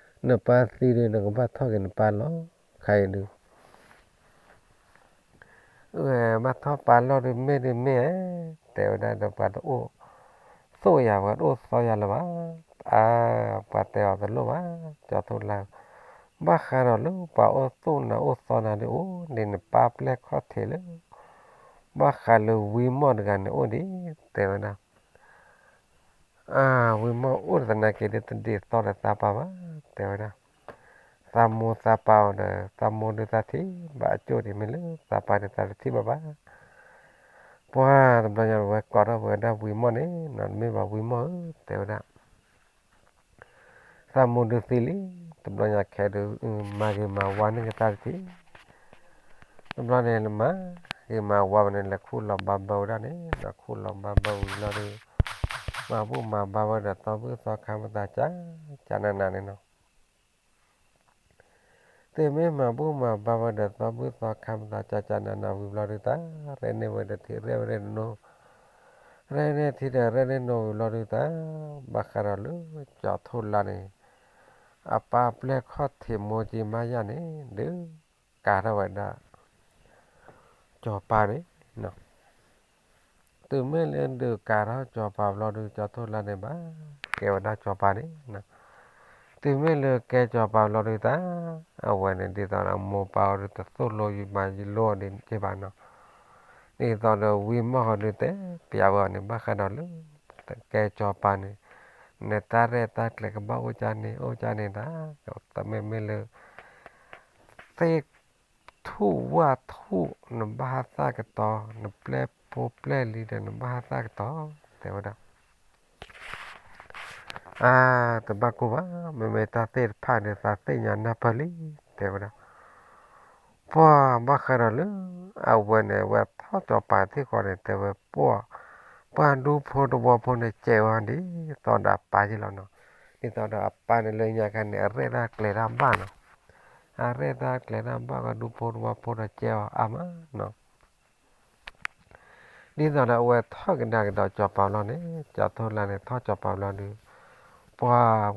း, နပၢ်သံဒီး နကဘၣ်ထီၣ်က့ၤနပၢ်လီၢ်, ခဲအံၤဒုး ဘၣ်ထီၣ်ပၢ်လီၢ်ဒုးမ့ၢ်ဒုးမ့ၢ်ဧါ, တဲဝဲဒၣ်ဒီးပှၤတအိၣ်သိၣ်ယၤ ပှၤတအိၣ်သီယၤလၢၤဘၣ်, အါ, ပှၤတဲအီၤတလိၣ်ဘၣ်, ကၠီထိၣ်လါဧၢ, ဘၣ်ဃးဒီးလၢပှၤအိၣ်သိၣ်နၤအိၣ်သီနၤဒုးအိၣ်ဒံး နပၢ်ပျဲၢ်ခီၣ်ထံးလၢ ဘၣ်ဃးလၢဝံမီၢ်တဂၤန့ၣ်အိၣ်ဒံး, တဲဝဲဒၣ် အါ, ဝံမီၢ်အိၣ်သနာ်က့ဒီး တဒ်သိးဒီးသးပၢ်ဘၣ်, တဲဝဲဒၣ်, သးမိၢ်သးပၢ်အီၤဒီး သးမိၢ်ဒုးသးထံၣ်ဘၣ်အကၠိၣ်ဒံး မ့ၢ်လၢသးပၢ်ဒီးသးတထံၣ်ဘၣ်ဘၣ်, ပှၤတဘျီညါဝဲကိးထီၣ်ဝဲဒၣ်ဝံမီၢ်န့ၣ် နီၢ်တမ့ၢ်ဘၣ်ဝံမီၢ်ဧၢ, တဲဝဲဒၣ် သးမိၢ်ဒုးသံလံ, တဘျီညါခဲဒုး မၤဂ့ၤမၤဝါန့ၢ်က့ၤတၢ်တထံၣ်, တဘျီန့ၣ် မၤဂ့ၤမၤဝါဝဲန့ၣ် လဲၤခူၣ်လီၤဘါဘၢဝဲဒၣ်န့ၣ် ဒီးခူၣ်လီၤဘါဘၢဝံၤလီၤဒီး မၤဘူၣ်မၤဘါဝဲဒီးသီဘူၣ်သီခါမသးကၠၢ်ကၠၢ်နးနးန့ၣ်နီၤ သုမ့ၢ်မၤဘူၣ်မၤဘါဝဲဒီးသီဘူၣ်သီခါမသးကၠၢ်ကၠၢ်နးနးဝံၤဘျီဒုးတၢ် ရဲၣ်န့ၢ်ဝဲဒီးထံး ရဲၣ်ဝဲရဲၣ်တနိ ရဲၣ်န့ၢ်ထံးဒီးရဲၣ်န့ၢ်နိဝံၤဘျီဒုးတၢ် ဘၣ်ဃးဒီးလၢကၠီၤထိၣ်လါန့ၣ် အပၢ်ပျဲၢ်ခီၣ်ထံးမိၢ်ကံမါယၢ်န့ၣ် ဒုးကၤထီၣ်ဝဲဒၣ် ကၠီၤပၤန့ၣ်, တုၤမ့ၢ်လၢဒုးကးထီၣ်ကၠီၤပၤဘျီဒုး ကၠီထိၣ်လါန့ၣ်ဘၣ်ကဲဝဲဒၣ်ကၠီၤပၤန့ၣ်, တုၤမ့ၢ်လၢကဲကၠီၤပၤဘျီဒုးတၢ်, အဝဲန့ၣ်ဒ်သိးဒီးမိၢ်ပၢ်အီၤဒုးတသိၣ်လိယမၤလိအီၤဒံးက့ဘၣ်နီၤ, ဒ်သိးဒီးဝံမီၢ်ဃီဒုးတဲပျးဝဲအီၤန့ၣ် ဘၣ်ဃးဒီးလၢ ကဲကၠီၤပၤန့ၣ်, နတၢ်ရဲၣ်တၢ်ကျဲၤကဘၣ်အိၣ်ကၠၢန့ၣ် အိၣ်ကၠၢန့ၣ်တၢ်, တမ့မ့ၢ်လၢ သ့ၣ်ထူၣ်ဝၣ်ထူၣ် နဘၣ်ဟးသၣ်ကတီၤ, နပျဲၢ်ဖိပျဲၢ်လံၤဒီး နဘၣ်ဟးသၣ်ကတီၤ, တဲဝဲဒၣ်. အါ, တဘၣ်ကိၢ်ဘၣ်, မ့မ့ၢ်တၢ်သ့ၣ်တဖၣ်န့ၣ် သးသ့ၣ်ညါနၢ်ပၢၢ်လံ, တဲဝဲဒၣ်. ပှၤဘၣ်ဃးဒီးလၢ အဝဲန့ၣ် အဝဲထီၣ်ကၠီၤပၤသ့ၣ်ဃီန့ၣ် တဲဝဲပှၤ, ပှၤဒူဖိတဝီဖိန့ၣ် ကဲဝဲဒ်သိးဒီးအပၢ်ယ့ၢ်လီၤနီၤ, ဒ်သိးဒီးအပၢ်န့ၣ်လၢညါခါန့ၣ် အရဲၣ်တၢ်ကျဲၤတၢ်ဘၣ်နီၤ, အရဲၣ်တၢ်ကျဲၤတၢ်ဘၣ် ပှၤဒူဖိတဝီဖိဒီးကဲအီၤအါမးနီၤ. ဒ်သိးဒီးအဝဲထီၣ်ကဒါကဒီးကၠီၤပၤဘျီန့ၣ် ကၠီၤထိၣ်လါန့ၣ် ထီၣ်ကၠီၤပၤဘျီဒုး, ပှၤ,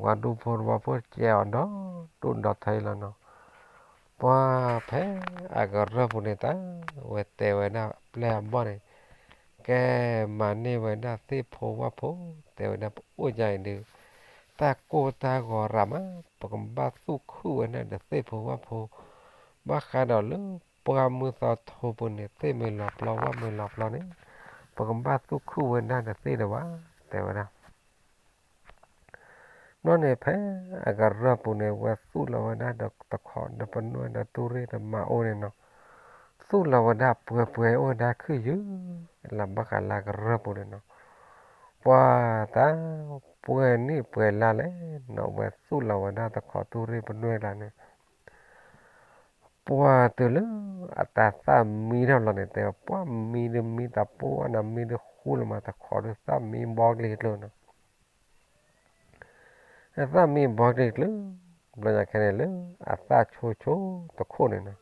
ပှၤဒူဖိတဝီဖိကဲအီၤဒီဒူၣ်ဒီထၢလီၤနီၤ. ပှၤဖဲအကရၢၢ်ပူၤန့ၣ်တၢ်, ဝဲတဲဝဲဒၣ်ပျဲၢ်အဘီၣ်န့ၣ်, ကဲမၤန့ၢ်ဝဲဒၣ်သ့ၣ်ဖိဝၣ်ဖိ, တဲဝဲဒၣ်ပအိၣ်ကၠၢအံၤဒုး, တၢ်ကိၢ်တၢ်ဂီၤရးမး, ပကဘၣ်သူၣ်ခုၣ်ဝဲဒၣ်ဒီးသ့ၣ်ဖိဝၣ်ဖိ, ဘၣ်ဃးဒီးလၢပှၢ်မုၢ်သီထိပူၤန့ၣ် သ့ၣ်မ့ၢ်လီၤပျီဝၣ်မ့ၢ်လီၤပျီန့ၣ်, ပကဘၣ်သူၣ်ခုၣ်ဝဲဒၣ်ဒီးသ့ၣ်ဒီးဝၣ်, တဲဝဲဒၣ်. ဘျီန့ၣ်ဖဲအကရၢၢ်ပူၤန့ၣ် ဝဲသူၣ်လီၤဝဲဒၣ်ဒီးတခိးဒီးပနွဲၢ်ဒီးတူၢ်ရ့ၣ်ဒီးမၤအိၣ်န့ၣ်နီၤ, သူၣ်လီၤဝဲဒၣ်ပှဲၤပှဲၤအိၣ်ဝဲဒၣ်ခုၣ်ယုၢ်, လၢဘၣ်ဃးလၢကရၢၢ်ပူၤန့ၣ်နီၤ, ပှၤတၢ်, ပှဲၤနံၣ်ပှဲၤလါလဲၣ်နီၤ ဝဲသူၣ်လီၤဝဲဒၣ်တခိးတူၢ်ရ့ၣ်ပနွဲၢ်ကျါန့ၣ် ပှၤတုၤလၢအတၢ်သၣ်မံထီၣ်လီၤန့ၣ် တဲပှၢ်မံဒုးမံတၢ်ပှၢ်နၤမံဒုးဃူလၢၤမး တခိးဒုးသၣ်မံဘီကျ့ၤကျၢၤနီၤ, သၣ်မံဘီကျ့ၤကျၢၤ, ဘျီညါခဲန့ၣ်လၢအသၣ်ဆိဆိတခိၣ်န့ၣ်နီၤ,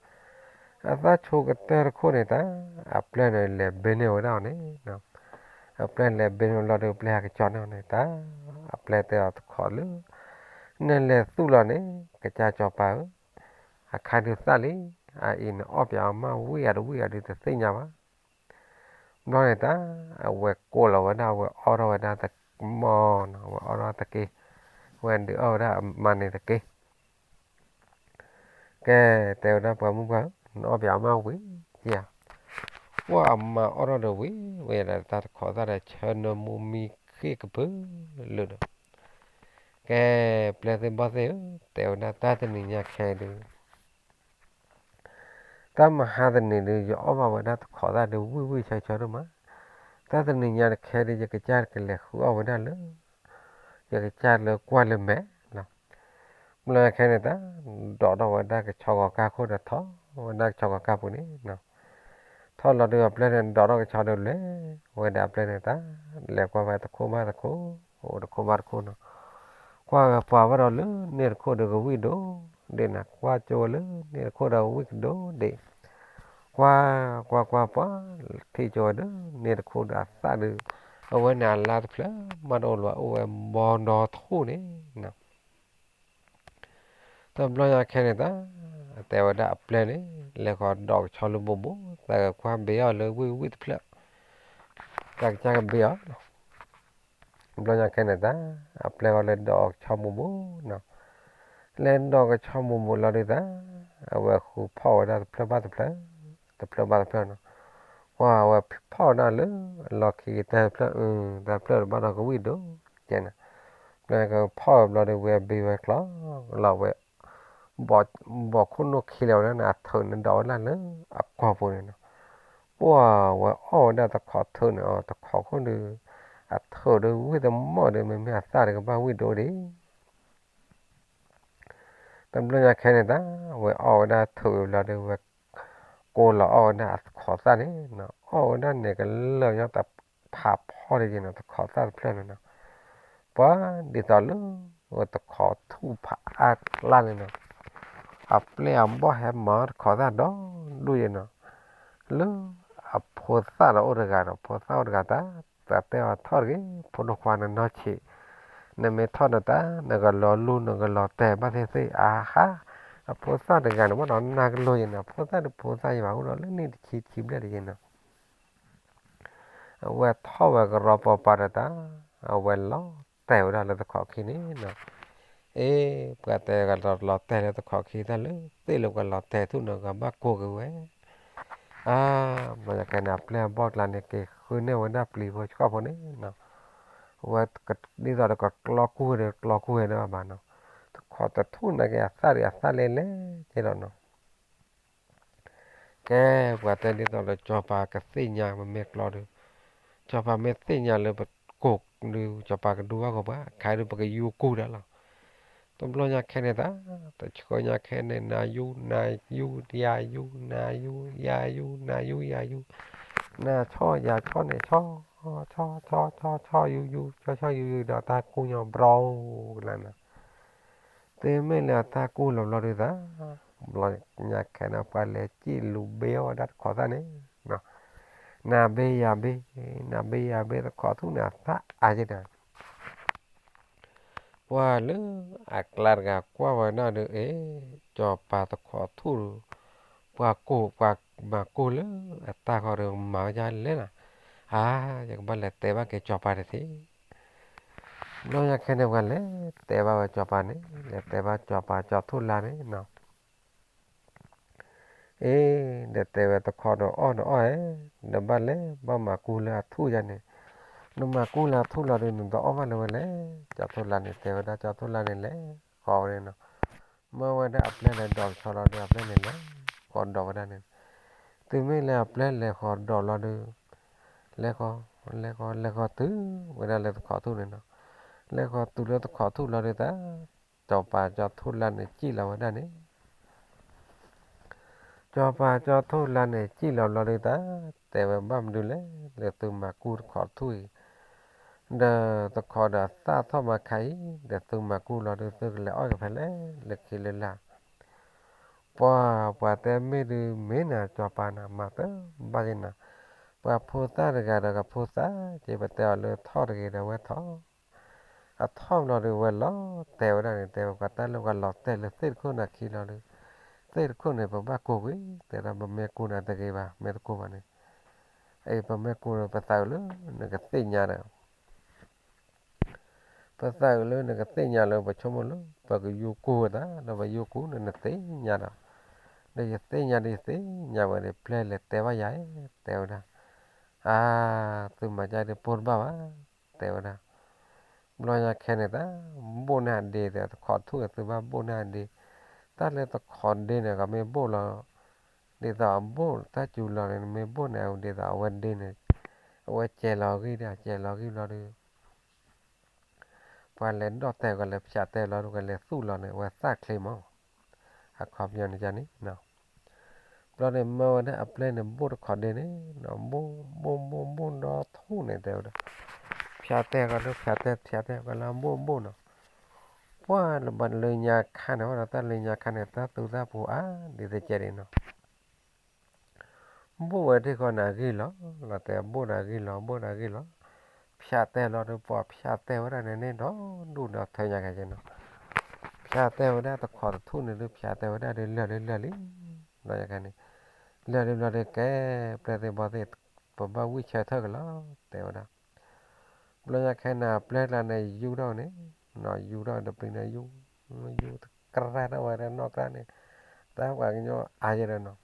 အသၣ်ဆိကတၢၢ်တခိၣ်န့ၣ်တၢ်, အပျဲၢ်န့ၣ်လဲၤဘ့န့ၢ်ဝဲဒၣ်အီၤန့ၣ်, အပျဲၢ်လဲၤဘ့န့ၢ်လီၤဒုးပျဲၢ်ဟးကစီၣ်န့ၢ်အီၤန့ၣ်တၢ်, အပျဲၢ်တဲအီၤတခိးလၢ နလဲၤသူၣ်လီၤန့ၣ် ကစၢ်စီၤပၤဧၢ, အခါဒုးသၣ်လံ, အအံၤနအီၣ်ပၠးအီၤမးဝံၣ်အီၤတဝံၣ်အီၤဒုးတသ့ၣ်ညါဘၣ်. ဘျီန့ၣ်တၢ်, အဝဲကိးလီၤဝဲဒၣ် အဝဲအီၣ်ထီၣ်ဝဲဒၣ်တမီနီၤ, အဝဲအီၣ်ထီၣ်တက့ၢ်, ဝဲဒုးအီၣ်ဝဲဒၣ်အမၤန့ၣ်တက့ၢ်. ကဲ, တဲဝဲဒၣ်ပှၤမုၣ်ပှၢ်ဧၢ, နအီၣ်ပၠးအီၤမးဝံၤဧါ, ပှၢ်အမၤအီၣ်ထီၣ်ဒီးဝံၤဝဲဒၣ်တၢ်တခိးသၣ်ဒီး ဆၢနၢမူမံဃ့ၢ်ကပၢၤလၢာ်ဒီး, ကဲ, ပျဲၢ်သ့ၣ်ဘီၣ်သ့ၣ်ဧၢ, တဲဝဲဒၣ်တၢ်တနံၤညါခဲဒုး တၢ်မဟါတနံၤဒုး ယအီၣ်ဘၣ်ဝဲဒၣ်တခိးသၣ်ဒုးဝံၣ်ဝံၣ်ဆၢဆၢဒိၣ်မး, တၢ်တနံၤညါတခဲဒုး ယကစၢ်ကလဲၤဃုအီၣ်ဝဲဒၣ်လၢ ယကစၢ်လၢကွၢ်လၢမဲာ်လီၤ. ဘျီညါခဲန့ၣ်တၢ်, ဒိးထီၣ်ဝဲဒၣ်ကဆီဂီၤကၢ်ခိၣ်ဒီးထီၣ်ဝဲဒၣ်ကဆီဂီၤကၢ်ပူၤန့ၣ်, ထီၣ်လီၤဒုးအပျဲၢ်န့ၣ် ဒိးထီၣ်ကဆီဒုးလဲၤဝဲဒၣ်အပျဲၢ်န့ၣ်တၢ်, လဲၤကွၢ်ဝဲတခိၣ်ဘၣ်တခိၣ်, အိၣ်တခိၣ်ဘၣ်တခိၣ်နီၤ, ကွၢ်ဝဲပှၤဝဲဒီးလၢန့ၣ်တခိၣ်ဒီးကဝံၣ်ဒိၣ်ဒ့ၣ်နၤ, ကွၢ်ကၠိဝဲလၢန့ၣ်တခိၣ်ဒီးကဝံၣ်ကဒိၣ်ဒ့ၣ်, ကွၢ်, ကွၢ်ကွၢ်ပှၤ, ထံၣ်ကၠိဝဲဒီးန့ၣ်တခိၣ်ဒီးအသၣ်ဒုး, အဝဲန့ၣ်အလါတဖျၢၣ်မးတအိၣ်လၢၤဘၣ် အိၣ်ဝဲဘီဒီထူၣ်န့ၣ် တဘျီညါခဲန့ၣ်တၢ်, တဲဝဲဒၣ်အပျဲၢ်န့ၣ် လဲၤဃီၤဒိးကဆီလၢဘိးဘိး, သးကကွၢ်ဘ့အီၤလၢဝံၣ်ဝံၣ်တဖျၢၣ်, သးကစၢ်ကဘ့အီၤ, ဘျီညါခဲန့ၣ်တၢ်, အပျဲၢ်ဃီလဲၤဒိးကဆီမိၢ်မိၢ်နီၤ, လဲၤဒိးကဆီမိၢ်မိၢ်လီၤဒုးတၢ်, အဝဲဃုဖီၣ်ဝဲဒၣ်တဖျၢၣ်ဘၣ်တဖျၢၣ်, တဖျၢၣ်ဘၣ်တဖျၢၣ်နီၤ, ကွၢ်ဝဲဖီၣ်ဝဲဒၣ်လၢအလီၢ်ခံကတၢၢ်တဖျၢၣ်, တဖျၢၣ်တဘၣ်ဒီးကဝံၣ်ဒိၣ်ကဲန့ၣ်, ဘျီကဖီၣ်ဝဲဘျီဒုးဝဲဘ့ဝဲကျီလီၤဝဲ ဘီၣ်ခိၣ်နူာ်ခံလၢာ်ဝဲဒၣ်န့ၣ် အထုးန့ၣ်ဒိးဝဲဒၣ်လၢအကီၢ်ပူၤန့ၣ်နီၤ, ပှၢ်ဝဲအီၣ်ဝဲဒၣ်တခိးထုးန့ၣ်အီၤ တခိးခိၣ်ဒုး, အထုးဒုးဝံၣ်တမီၢ်ဒုး မ့မ့ၢ်အသၣ်ဒုးကဘၣ်ဝံၣ်ဒိၣ်ဒံး တဘျီညါခဲန့ၣ်တၢ်, ဝဲအီၣ်ဝဲဒၣ်ထုးဝံၤဘျီဒီး ဝဲကိးလီၤအီၣ်ဝဲဒၣ်အတခိးသၣ်န့ၣ်နီၤ, အီၣ်ဝဲဒၣ်န့ၣ်ကလၢာ်ညီတဖးဖီတက့ၢ်နီၤ, တခိးသၣ်တဖျၢၣ်န့ၣ်နီၤ, ပှၤဒ်သိးလၢဝဲတခိးထူၣ်ဖးအါကျါန့ၣ်နီၤ, အပျဲၢ်အဘီၣ်ဟဲမၤအီၣ်တခိးသၣ်ဒီဒူၣ်ယဲနီၤ, လၢအဖိသၣ်ဒီးအိၣ်တဂၤဒီး ဖိသၣ်အိၣ်တဂၤတၢ်, သးတဲအီၤထီၣ်တဂ့ၤ ဖိဒိၣ်ခွါနနီၢ်ဆံး, နမ့ၢ်ထီၣ်ဒီးတၢ် နကလီၤလူၢ် နကလီၤတဲာ်ဘၣ်သ့ၣ်သ့ၣ် အဟါ, အဖိသၣ်တဂၤန့ၣ် ဘၣ်ဒီးနၢ်ကလိယဲန့ၣ်, အဖိသၣ်တဖိသၣ်ယဘၣ်အိၣ်ဒီးလၢနံၣ်တဆံခံဘျဲၣ်တယဲန့ၣ်, အဝဲထီၣ်ဝဲကရီပီၤပၤဒီးတၢ်, အဝဲလီၤတဲာ်ဝဲဒၣ်လၢတခီခံန့ၣ်နီၤ. အ့ ပှၤတဲကလီၤတဲာ်လၢတခီခံတၢ်လၢသ့ၣ်လၢပှၤလီၤတဲာ်ထူၣ်န့ၣ် ကဘၣ်ကိၢ်က့ၤဝဲ. အါ, ဘျီညါခဲန့ၣ် အပျဲၢ်အဘီၣ်ကျါန့ၣ် က့ၤဃုန့ၢ်ဝဲဒၣ်ပျံၤဖိဆှီဖိန့ၣ်နီၤ. ဝဲဒ်သိးဒီးကကျီကူၣ်ဝဲဒီးကျီကူၣ်ဝဲဒၣ်ဘၣ်နီၤ. တခီတထူၣ်န့ၣ်က့ၤ အသၣ်ဒုးအသၣ်လဲၣ်လဲၣ်ကဲဒီးနီၤ. ကဲ ပှၤတဲဒ်သိးလၢစီၤပၤကသ့ၣ်ညါမ့မ့ၢ်ကျီဒုး, စီၤပၤမ့ၢ်သ့ၣ်ညါလၢပကိၢ်ဒုး စီၤပၤကဒူဘၣ်ဂီၤပှၤ ခါဒုးပကယူကူၣ်ဒၣ်လီၤ. တဘျီညါခဲန့ၣ်သး, တဆှၢညါခဲန့ၣ် နၤယူ, နၤယူ, ယၤယူ, နၤယူ, ယၤယူ, နၤယူ, ယၤယူ, နၤဆီ, ယၤဆီန့ၣ်ဆီ, ဆီ, ဆီ, ဆီ, ဆီယူယူ, ဆီဆီယူယူဒီးတၢ်ကူၣ်ညီဘြီကလါနီၤ. တုၤမ့ၢ်လၢအတၢ်ကူၣ်လီၤဘျီဒုးသး, ဘျီညါခဲန့ၣ် ပှၤလဲၤစံၣ်လူၤဘ့အီၣ်ဝဲဒၣ်တခီသၣ်န့ၣ်, နၤဘ့ယၤဘ့, နၤဘ့ယၤဘ့ တခီထူၣ်န့ၣ် အသၣ်အါယဲဒၣ်. ပှၤလၢအကျါတဂၤကွၢ်ဝဲဒၣ်ဒီး အ့, စီၤပၤတခီထူၣ်ဒီး ပှၤကိၢ် ပှၤမၤကူၣ်လၢအတၢ်ဃီဒီးမၤဝဲဒ်လဲၣ်နီၤ. အါ, ယကဘၣ်လဲၤတဲဘၣ်က့ၤစီၤပၤတသ့. ဘျီညါခဲန့ၣ် ပှၤလဲၤတဲဘၣ်ဝဲစီၤပၤန့ၣ်, လဲၤတဲဘၣ်စီၤပၤကၠီၤထူၣ်လါန့ၣ်နီၤ. အ့, ဒီးတဲဝဲတခီဒီးအီၣ်ဒီးအီၣ်ဧဲ, ဒီးဘၣ်လဲၤဘၣ်မၤကူၣ်လၢအထူၣ်ယါန့ၣ်, နမၤကူၣ်လၢအထူၣ်လီၤဒီး နတအီၣ်ဘၣ်လၢၤဝဲလဲၣ်. ကၠီၤထူၣ်လါန့ၣ် တဲဝဲဒၣ်ကၠီၤထူၣ်လါန့ၣ်လဲၤဃီဝဲန့ၣ်နီၤ. မၢဝဲဒၣ်အပျဲၢ်လဲၤဒိးကဆီလီၤဒီး အပျဲၢ်န့ၣ်လဲၤဃီဒိးဝဲဒၣ်န့ၣ်, တုၤမ့ၢ်လၢအပျဲၢ်လဲၤဃီဒိးလီၤဒီး လဲၤဃီ, လဲၤဃီ, လဲၤဃီတုၤဝဲဒၣ်လၢတခီထူၣ်န့ၣ်နီၤ. လဲၤဃီတုၤလၢတခီထူၣ်လီၤဒီးသး, စီၤပၤကၠီၤထူၣ်လါန့ၣ်စံၣ်လီၤဝဲဒၣ်န့ၣ် စီၤပၤကၠီၤထူၣ်လါန့ၣ် စံၣ်လီၤဘျီဒုးသး, တဲဝဲဘၣ်မနုၤလဲၣ်, လၢသုမၤကူၣ်တခီထူၣ်အံၤ, ဒီးတခီဒီးသၣ်ထီၣ်မၤခါအံၤ, ဒီးသုမၤကူၣ်လီၤဒုး သုကလဲၤအီၣ်က့ၤဖဲလဲၣ်, လၢခံလၢလာ်. ပှၤ, ပှၤတဲမ့ၢ်ဒုးမ့ၢ်နၤစီၤပၤနၤ မၤတဘၣ်ယဲနၤ, ပှၤဖိသၣ်တဂၤဒီးကဖိသၣ်က့ ပတဲအီၤလၢထီၣ်တဂ့ၤဒီးဝဲထီၣ် အထီၣ်ဘျီဒီးဝဲလီၤတဲာ်ဝဲဒၣ်န့ၣ် တဲဝဲပှၤတၢ်လၢပှၤလီၤတဲာ်လၢသ့ၣ်တခိၣ်န့ၣ်ခံလီၤဒီး, သ့ၣ်တခိၣ်န့ၣ် ပဘၣ်ကိၢ်ကွံာ်, တဲဒၣ်ပမ့ၢ်ကိၢ်န့ၣ်တဂ့ၤဘၣ်, မ့ၢ်တကိၢ်ဘၣ်န့ၣ်, အ့ ပမ့ၢ်ကိၢ်ဒီးပသးအုးလၢနကသ့ၣ်ညါဒီး ပသးအုးလၢနကသ့ၣ်ညါလၢပဆိကမိၣ်လၢ ပကယူကူၣ်ဝဲသး ဒီးပယူကူၣ်န့ၣ်နသ့ၣ်ညါဒီး, ဒီးယသ့ၣ်ညါဒီးယသ့ၣ်ညါဝဲဒီး ပျဲၢ်လဲၤတဲဘၣ်ယၤ, တဲဝဲဒၣ်, အါ, သုမၤကၢ်ဒုးပိၢ်တဘၣ်ဘၣ်, တဲဝဲဒၣ်. ဘျီညါခဲန့ၣ်သး, ဘိၣ်န့ၢ်အဒ့ဒီးတခီထူၣ်န့ၣ် သုဘၣ်ဘိၣ်န့ၢ်အဒ့, တၢ်လၢတခီဒ့န့ၣ် ကမ့ၢ်ဘိၣ်လီၤ, ဒ်သိးအဘိၣ်တၢ်စူၤလီၤန့ၣ် မ့ၢ်ဘိၣ်န့ၣ် ဒ်သိးအဝဲဒ့န့ၣ်, အဝဲစဲးလီၤဂံၢ်ဒီး စဲးလီၤဂံၢ်ဘျီဒီး ပှၤလဲၤဒီၣ်တဲာ် ပှၤလဲၤဖၠးတဲာ်လီၤဒီး ပှၤလဲၤသူၣ်လီၤန့ၣ် အဝဲသၣ်ချ့မး, အခီပညီန့ၣ်န့ၣ်, ဘျီန့ၣ်မၢဝဲဒၣ်အပျဲၢ်န့ၣ် ဘိၣ်တခီဒ့န့ၣ်, ဘိၣ်, ဘိၣ်, ဘိၣ်, ဘိၣ်ဒီထူၣ်န့ၣ် တဲဝဲဒၣ်, ဖၠးတဲာ်ကီးဒီး ဖၠးတဲာ်, ဖၠးတဲာ်ကီးလၢဘိၣ်, ဘိၣ်နီၤ, ပှၤလၢဘၣ်လၢညါခါန့ၣ် ဝဲဒီးတၢ်လၢညါခါန့ၣ် တၢ်သူတၢ်ပူၤအါဒ်သိးကဲဒ်နီၤ ဘိၣ်ဝဲထံၣ်ဃီန့ၣ်အဂံၢ်လီၤ, လီၤတဲဘိၣ်န့ၣ်အဂံၢ်လီၤ, ဘိၣ်န့ၣ်အဂံၢ်လီၤ, ဖၠးတဲာ်လီၤဒီး ပှၤဖၠးတဲာ်ဝဲဒၣ်န့ၣ်န့ၣ်ဒီးဒူၣ်ဒီးထၢညါကဲကဲနီၤ, ဖၠးတဲာ်ဝဲဒၣ်တခီတထူၣ်န့ၣ်ဒီး ဖၠးတဲာ်ဝဲဒၣ်ဒီးလၢာ်လၢာ်လံ, ဘျီညါခါန့ၣ်, လၢာ်လံဘျီဒီးကဲ, ပျဲၢ်သ့ၣ်ဘီၣ်သ့ၣ်, ပဘၣ်ဝံၣ်ဆၢထၢၣ်က့ၤလီၤ, တဲဝဲဒၣ် ဘျီညါခဲန့ၣ် အပျဲၢ်ကျါန့ၣ် ယူထီၣ်န့ၣ်, ယူထီၣ်ဒီးပျံၤန့ၣ် ယူ, ယူတကြၢးထီၣ်ဝဲဒၣ်နီၢ်ကြၢးန့ၣ်, တၢ်ပှၤကညီအါယဲဒီးနီၤ,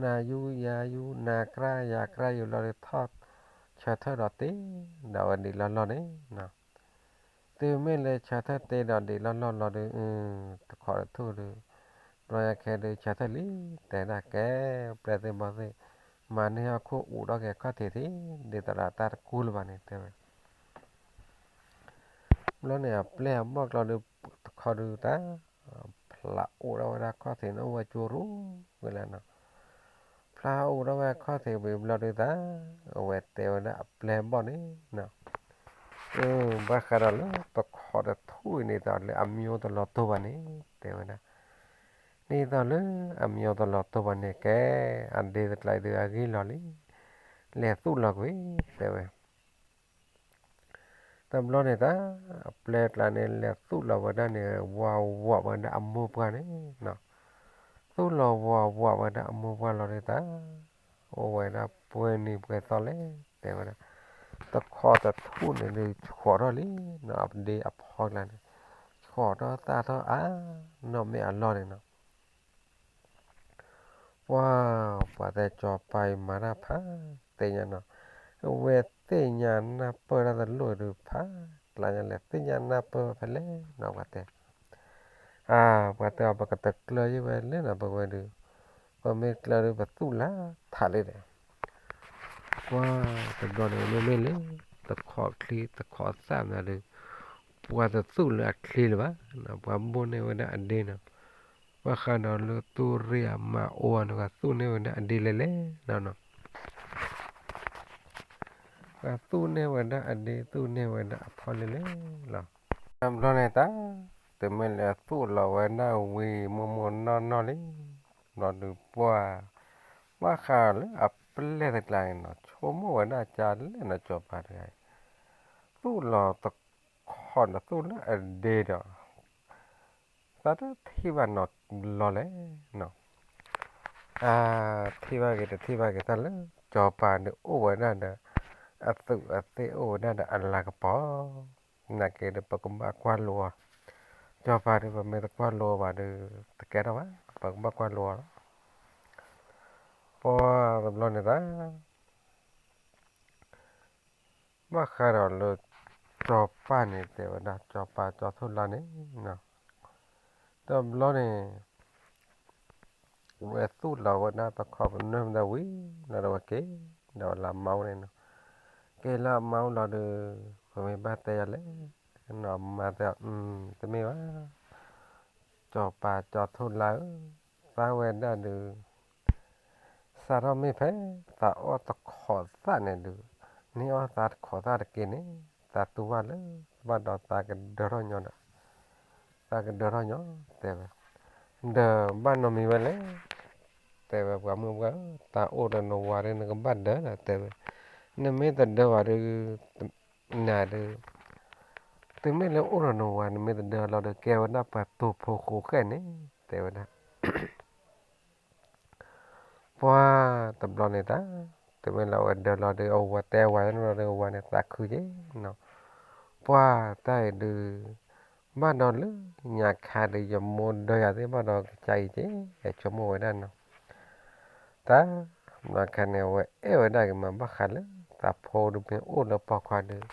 နၤယူယၤယူ နၤကြၢးယၤကြၢးယူၤလီၤဒီး ထီၣ်ဆၢထၢၣ်ဒီးတ့ဒီးဝဲဒံးလီၢ်လီၢ်န့ၣ်, တုၤမ့ၢ်လၢဆၢထၢၣ်တ့ဒီးဒံးလီၢ်လီၢ်လီၤဒီး, တခီတထူၣ်ဒီး, ဘျီညါခဲဒီးဆၢထၢၣ်လံ, တဲဒၣ်ကဲ, ပျဲၢ်သ့ၣ်ဘီၣ်သ့ၣ်, မၤန့ၢ်ဟီၣ်ခိၣ်အိးထီၣ်က့ၤခီၣ်ထံးထံး, ဒ်သိးဒီးတၢ်တကူၣ်လၢၤဘၣ်န့ၣ် တဲဝဲ ဘျီန့ၣ် အပျဲၢ်အဘီၣ်ကျီဒီး တခီဒုးတၢ်, ဖျါအိးထီၣ်ဝဲဒၣ်ခီၣ်ထံးန့ၣ် အိၣ်ဝဲကၠိရူၢ်ဝဲလၢနီၤ, ဖျါအိးထီၣ်ဝဲခီၣ်ထံးဝံၤဘျီဒုးတၢ်, အဝဲတဲဝဲဒၣ်အပျဲၢ်ဘီၣ်န့ၣ်, ဘၣ်ဃးဒီးလၢတခီတထူၣ်အံၤန့ၣ်ဒီးလၢအမံၤတလီၤတိၢ်ဘၣ်န့ၣ်, တဲဝဲဒၣ်, ဒ်သိးလၢအမံၤတလီၤတိၢ်ဘၣ်န့ၣ်ကဲ, အဒ့တကျါအံၤဒုးအဂံၢ်လီၤလံ, လဲၤသူၣ်လီၤကွံာ်, တဲဝဲ. တဘျီန့ၣ်တၢ် အပျဲၢ်ကျါန့ၣ် လဲၤသူၣ်လီၤဝဲဒၣ်န့ၣ် ဝးဝးဝဲဒၣ်အမိၢ်ပှၢ်န့ၣ်, သူၣ်လီၤဝးဝးဝဲဒၣ်အမိၢ်ပှၢ်လီၤန့ၣ်တၢ်, အိၣ်ဝဲဒၣ်ပှဲၤနံၤပှဲၤသီလဲၣ် တဲဝဲဒၣ်, တခီတထူၣ်န့ၣ်ဒုး ဆှီးထီၣ်လံနီၤ အဒ့အဖီကျါန့ၣ်, ဆှီးထီၣ်သၣ်ထီၣ်အါ, နီၢ်မ့ၢ်အလီၢ်န့ၣ်နီၤ ပှၤ, ပှၤတဲစီၤပၤအံၤမၤတၢ်ဖးသ့ၣ်ညါနီၤ, အဝဲသ့ၣ်ညါနၢ်ပၢၢ်တၢ်တလိၣ်ဒုးဖးကျါညါလဲၣ် သ့ၣ်ညါနၢ်ပၢၢ်ဖဲလဲၣ်နီၤ ပှၤတဲ, အါ, ပှၤတဲအီၤ ပကတကျၢၤယံၤဝဲလဲၣ်နီၤ ပဝဲဒုး, ပမ့ၢ်ကျၢၤဒုးပသူၣ်လၢထးလံဒီး, ပှၤ, တဘျီန့ၣ်မ့မ့ၢ်လၢ တခီချံတခီသၣ်မးဒုး, ပှၤတသူၣ်လၢအချံလၢၤဘၣ်, ပှၤဘိၣ်န့ၢ်ဝဲဒၣ်အဒ့နီၤ, ဘၣ်ဃးဒီးလၢသူၣ်ရ့ၣ်အမါအိၣ်အီၤန့ၣ် ပှၤသူၣ်န့ၢ်ဝဲဒၣ်အဒ့လဲၣ်လဲၣ်နီၤနီၤ ပှၤသူၣ်န့ၢ်ဝဲဒၣ်အဒ့ သူၣ်န့ၢ်ဝဲဒၣ်အဖီလဲၣ်လဲၣ်လီၤ. တဘျီန့ၣ်တၢ်, တုၤမ့ၢ်လၢသူၣ်လီၤဝဲဒၣ်ဝံၤမိၢ်မိၢ်နီၢ်နီၢ်လံ, ဘျီဒုးပှၤ, ဘၣ်ဃးလၢအပျဲၢ်တကျါန့ၣ်နီၤ ဆိကမိၣ်ဝဲဒၣ်ကလဲၣ်နီၤ စီၤပၤတဂၤအံၤ, သူၣ်လီၤတခီဒီးသူၣ်လၢအဒ့ဒီး သးတထံၣ်ဘၣ်နီတဘျီလဲၣ်နီၤ, အါ, ထံၣ်ဘၣ်က့ၤတထံၣ်ဘၣ်က့ၤတၢ်လၢ စီၤပၤဒုးအိၣ်ဝဲဒၣ်ဒီး အသူးအသ့ၣ်အိၣ်ဝဲဒၣ်ဒီးအလၤကပီၤ, နာ်က့ဒုးပကဘၣ်ကွၢ်လိအီၤ, စီၤပၤဒုးပမ့ၢ်တကွၢ်လိအီၤဘၣ်ဒုး တကဲထီၣ်ဘၣ် ပကဘၣ်ကွၢ်လိအီၤလီၤ. ပှၤတဘျီန့ၣ်တၢ် ဘၣ်ဃးဒီးလၢ စီၤပၤန့ၣ်တဲဝဲဒၣ် စီၤပၤကၠီၤထိၣ်လါန့ၣ်, တဘျီန့ၣ် ဝဲသူၣ်လီၤဝဲဒၣ်တခီပနွဲၢ်မတၤဝံၤ လီၤဒီးဝဲက့ၤ ဒီးလၢအမါအိၣ်န့ၣ်နီၤ, က့ၤလၢအမါအိၣ်လီၤဒီး ပမ့ၢ်ဘၣ်တဲယၤလဲၣ်, နီၤမါတဲအီၤ တမ့ၢ်ဘၣ် စီၤပၤကၠီၤထိၣ်လါဧၢ, သးဝဲဒၣ်ဒုး စးထီၣ်မ့ၢ်ဖဲ သးအီၣ်တခိးသၣ်န့ၣ်ဒုး, န့ၢ်အီၣ်သးတခိးသၣ်တက့ၢ်န့ၣ်, သးတူၢ်ဘၣ်လၢ ဘၣ်ဒီးသးကဒၢထီၣ်ညီဒီး, သးကဒၢထီၣ်ညီ တဲဝဲ, ဒီးဘၣ်နီတမံၤဝဲလဲၣ်, တဲဝဲပှၤမုၣ်ပှၢ်ဧၢ, သးအိၣ်ဒီးနဝၤဒီးနကဘၣ်ဒၢဒီး တဲဝဲ, နမ့ၢ်တဒၢဘၣ်ဒီး နၤဒီး, တုၤမ့ၢ်လၢအိၣ်ဒီးနဝၤ နမ့ၢ်တဒၢလီၤဒီး ကဲဝဲဒၣ်ပှၤတိာ်ဖိဃိဃဲၣ်န့ၣ် တဲဝဲဒၣ် ပှၤတဘျီန့ၣ်တၢ်, တုၤမ့ၢ်လၢအဝဲဒၢလီၤဒီး အဝၤတဲဝဲလီၤဒီး အဝၤန့ၣ်သးခုက့ၤနီၤ, ပှၤတၢ်အံၤဒုး, ဘၣ်ဒီးလၢညါခါဒီး ယမိၢ်ဒၢယၤသ့ၣ်ဘၣ်ဒီးကစၢ်အံၤက့ၤ ယဆိကမိၣ်ဝဲဒၣ်နီၤ, တၢ်, ညါခါန့ၣ် အဝဲအဲၣ်ဝဲဒၣ်က့ၤမး ဘၣ်ဃးလၢ သးဖိဒုးမ့ၢ်အိၣ်လၢပိာ်ခွါဒီး,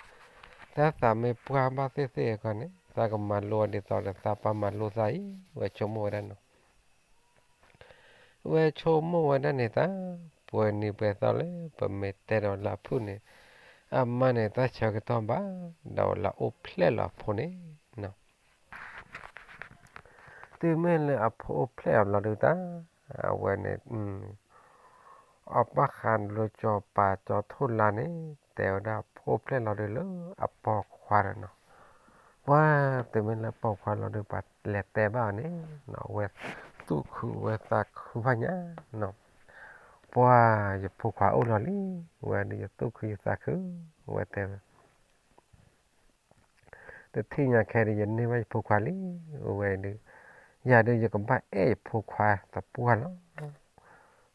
တၢ်သးမ့ၢ်ပှၢ်ဘၣ်သ့ၣ်သ့ၣ်အခါန့ၣ် သးကမၤလိအီၤဒ်သိးဒီး သးပၢ်မၤလိသးအံၤ ဝဲဆိကမိၣ်ဝဲဒၣ်နီၤ ဝဲဆိကမိၣ်ဝဲဒၣ်န့ၣ်တၢ်, ပှဲၤနံၤပှဲၤသီလၢ ပမ့ၢ်တဲဒီးလၢအဖုၣ်န့ၣ်, အမါန့ၣ်တၢ်ဆၢကတီၢ်ဘၣ်, ဒီးလၢအိၣ်ဖျဲၣ်လီၤအဖိန့ၣ်နီၤ, တုၤမ့ၢ်လၢအဖိအိၣ်ဖျဲၣ်အီၤဘျီဒုးတၢ်, အဝဲန့ၣ် အဘၣ်ဃးလၢစီၤပၤကၠီၤထိၣ်လါန့ၣ် တဲဝဲဒၣ်ဖိအိၣ်ဖျဲၣ်လီၤဒုးလၢအပိာ်ခွါဒီးနီၤ, ပှၤတုၤမ့ၢ်လၢပိာ်ခွါလီၤဒုး ပှၤလဲၤတဲဘၣ်အီၤန့ၣ်နီၤ အဝဲသူၣ်ခုဝဲသးခုဘၣ်ညါနီၤ, ပှၤယဖိခွါအိၣ်လီၤလံ, ဝဲဒုးယသူၣ်ခုယသးခု, ဝဲတဲဝဲ တထံၣ်ညါခဲဒုး ယန့ၢ်ဘၣ်ယဖိခွါလံ, အဝဲဒုး, ယၤဒုးယကဘၣ်အဲၣ်ယဖိခွါသပှၢ်လီၤ,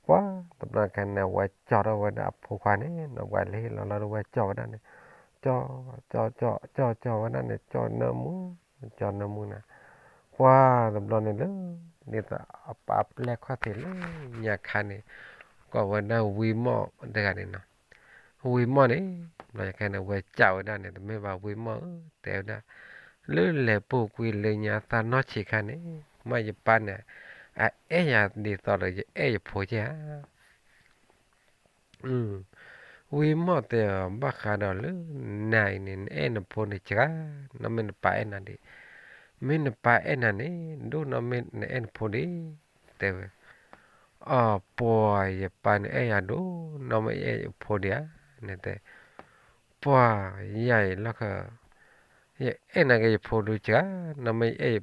ပှၤတဘျီခဲန့ၣ် ဝဲကၠီထီၣ်ဝဲဒၣ်အဖိခွါန့ၣ်နီၤ ပှၤလဲၤဟ့ၣ်လီၤလီၤဒီးဝဲကၠီဝဲဒၣ်န့ၣ်, ကၠီ, ကၠီ, ကၠီ, ကၠီဝဲဒၣ်န့ၣ် ကၠီနၢမူ, ကၠီနၢမူနၤ, ပှၤတဘျီန့ၣ်လၢ, ဒ်သိးအပာ်ပျဲၢ်ခီၣ်ထံးလၢညါခါန့ၣ်, ကိးဝဲဒၣ်ဝံမီၢ်တဂၤန့ၣ်နီၤ ဝံမီၢ်န့ၣ်, ဘျီယခဲန့ၣ် ဝဲကးဝဲဒၣ်န့ၣ် တမ့ၢ်ဘၣ်ဝံမီၢ်ဧၢ, တဲဝဲဒၣ်, လၢလဲၤပူၤကွံာ်လၢညါသးနီၢ်ဆံးခါန့ၣ်, မ့ၢ်ယပၢ်န့ၣ်, အအဲၣ်ယၤဒ်သိးဒီးယအဲၣ်ယဖိကဲဧါ. ဝံမီၢ်တဲအီၤ ဘၣ်ဃးဒီးလၢနၤအံၤန့ၣ် နအဲၣ်နဖိန့ၣ်စှၤ, နီၢ်မ့ၢ်နပၢ်အဲၣ်နၤဒံး, မ့ၢ်နပၢ်အဲၣ်နၤန့ၣ် ဒိၣ်နီၢ်မ့ၢ်နအဲၣ်နဖိဒံး, တဲဝဲ အီၤ ပှၤယပၢ်န့ၣ်အဲၣ်ယၤဒိၣ်နီၢ်မ့ၢ်ယအဲၣ်ယဖိဒံးဧါ, နတဲ, ပှၤယၤအံၤလီၢ်ခၢၣ်, ယအဲၣ်နၤက့ၤယဖိဒုးစှၤ, နီၢ်မ့ၢ်ယအဲၣ်,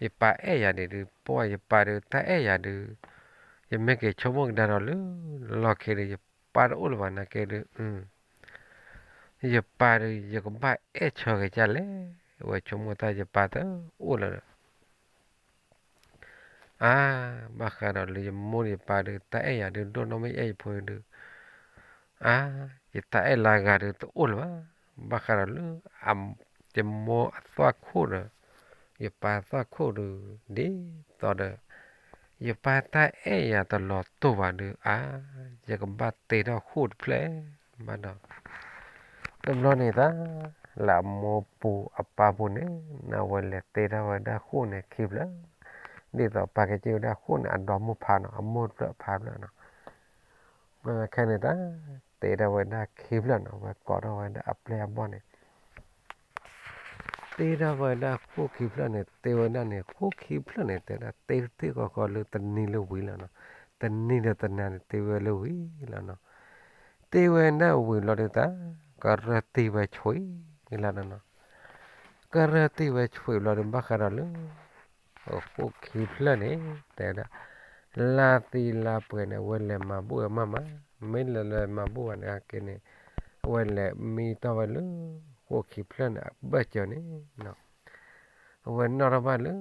ယပၢ်အဲၣ်ယၤဒံးဒုး ပှၤယပၢ်ဒုးတၢ်အဲၣ်ယၤဒုး, ယမ့ၢ်က့ၤဆိကမိၣ်ကဒါဒီးလၢ, လီၢ်ခံဒုး ယပၢ်တအိၣ်လၢၤဘၣ်နာ်က့ဒုး, ယပၢ်ဒီး ယကဘၣ်အဲၣ်ဆၢက့ၤဒ်လဲၣ်, ဝဲဆိကမိၣ်တၢ်ယပၢ်တအိၣ်လၢၤဒီး အါ, ဘၣ်ဃးဒီးလၢယမိၢ်ယပၢ်ဒီး တၢ်အဲၣ်ယၤဒုးဒိၣ်နီၢ်မ့ၢ်ယအဲၣ်ယဖိဒုး, အါ, ယတၢ်အဲၣ်လၢအဂၤဒုးတအိၣ်လၢၤဘၣ်. ဘၣ်ဃးဒီးလၢ ယမိၢ်အသွၣ်ခိၣ်ဒီး ယပၢ်သွၣ်ခိၣ်ဒုး ဒ်သိးဒီး ယပၢ်တၢ်အဲၣ်ယၤတလီၤတိၢ်ဘၣ်ဒုး အါ, ယကဘၣ်တ့ထီၣ်ဃိၣ်တဖျၢၣ်ဘၣ်ဒီး တဘျီန့ၣ်တၢ် လၢအမိၢ်ပူၤအပၢ်ပူၤန့ၣ် နဝဲလဲၤတ့ထီၣ်ဝဲဒၣ်ဃိၣ်န့ၣ်ခံဖျၢၣ်, ဒ်သိးပာ်ကဲက့ၤဝဲဒၣ်ဃိၣ်န့ၣ် အဒီမုၢ်ဖးနီၤ အမိၢ်ဖျၢၣ်ဖးဖျၢၣ်နီၤ. ဘျီခဲန့ၣ်တၢ် တ့ထီၣ်ဝဲဒၣ်ခံဖျၢၣ်နီၤ ဝဲကိးထီၣ်ဝဲဒၣ်အပျဲၢ်အဘီၣ်န့ၣ် တ့ထီၣ်ဝဲဒၣ်ဃိၣ်ခံဖျၢၣ်န့ၣ် တ့ဝဲဒၣ်န့ၣ် ဃိၣ်ခံဖျၢၣ်န့ၣ် တဲဒၣ်တ့ထံၣ်ဃီဃီလၢတနံၤလၢဝံၤလီၤနီၤ. တနံၤဒီးတနၤန့ၣ် တ့ဝဲလၢဝံၤလီၤနီၤ. တ့ဝဲဒၣ်ဝံၤလီၤဒုးတၢ် ကရၢၢ်တံၢ်ဝဲဆွံလီၤနီၤ. ကရၢၢ်တံၢ်ဝဲဆွံဘျီဒုး ဘၣ်ဃးဒီးလၢ ဃိၣ်ခံဖျၢၣ်န့ၣ် တဲဝဲဒၣ် လါသံလါပှဲၤန့ၣ် အဝဲလဲၤမၤဘူၣ်ဝဲမးမး, မ့ၢ်လဲၤလဲၤမၤဘူၣ်ဝဲန့ၣ်က့န့ၣ် အဝဲလဲၤမံတီၢ်ဝဲလၢ ဃိၣ်ခံဖျၢၣ်န့ၣ် အဘၢၣ်စၢၤန့ၣ် အဝဲနီၣ်ထီၣ်ဘၣ်လၢ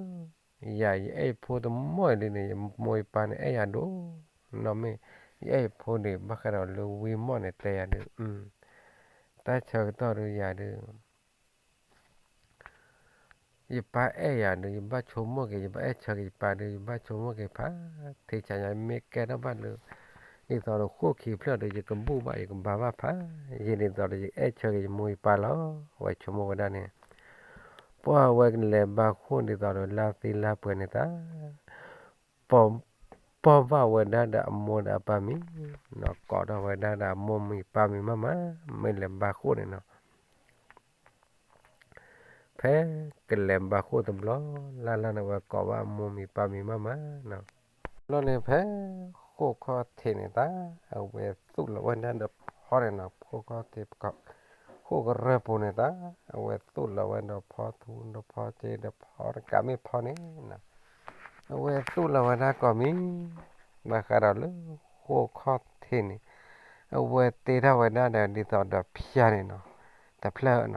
ယၤယအဲၣ်ယဖိတမီၢ်အံၤဒ်န့ၣ် ယမိၢ်ယပၢ်န့ၣ် အဲၣ်ယၤဒိၣ်နီၢ်မ့ၢ် ယအဲၣ်ယဖိန့ၣ် ဘၣ်ဃးဒီးလၢဝံမီၢ်န့ၣ် တဲယၤဒုး တၢ်ဆၢကတီၢ်ဒုးယၤဒုး ယပၢ်အဲၣ်ယၤဒုး ယဘၣ်ဆိကမိၣ်က့ၤ ယဘၣ်အဲၣ်ဆၢက့ၤယပၢ်ဒုး ယဘၣ်ဆိကမိၣ်က့ၤဖး ထံဆးညါမ့ၢ်ကဲထီၣ်ဘၣ်လၢ ဒ်သိးဒီးဃိၣ်ခံဖျၢၣ်ဒီး ယကဘူၣ်ဘၣ် ယကဘါဘၣ်ဖး ယံာ်ဒ်သိးဒီး ယအဲၣ်ဆၢက့ၤယမိၢ်ယပၢ်လီၤ. ဝဲဆိကမိၣ်ဝဲဒၣ်န့ၣ် ပှၢ်ဝဲကလဲၤဘါဃိၣ်ဒ်သိးဒီး လါသံလါပှဲၤန့ၣ်တၢ် ပိာ်ဘၣ်ဝဲဒၣ်ဒီးအမိၢ်ဒီးအပၢ်မံၤ, နီၢ်ကိးထီၣ်ဝဲဒၣ်ဒီးအမိၢ်မံၤပၢ်မံၤမးမး, မ့ၢ်လဲၤဘါဃိၣ်န့ၣ်နီၤ. ဖဲကလဲၤဘါဃိၣ်တဘျီ လၢ်လၢ်န့ၣ် ဝဲကိးဘၣ်အမိၢ်မံၤပၢ်မံၤမးမးနီၤ. ဘျီန့ၣ်ဖဲ ဃိၣ်ခီၣ်ထံးန့ၣ်တၢ် အဝဲသူၣ်လီၤဝဲဒၣ်ဒီးဖီန့ၣ်နီၤ, ဃိၣ်ခီၣ်ထံး ဃိၣ်ကရၢၢ်ပူၤန့ၣ်တၢ် အဝဲသူၣ်လီၤဝဲဒီးဖီထူဒီးဖီစ့ဒီးဖီတကးမ့ၢ်ဖီန့ၣ်နီၤ, အဝဲသူၣ်လီၤဝဲဒၣ်ကိးမံၤ ဘၣ်ဃးဒီးလၢ ဃိၣ်ခီၣ်ထံးန့ၣ် အဝဲတ့ထီၣ်ဝဲဒၣ်ဒီးဒ်သိးဒီးဖၠါန့ၣ်နီၤ, တဖျၢၣ်နီၤ,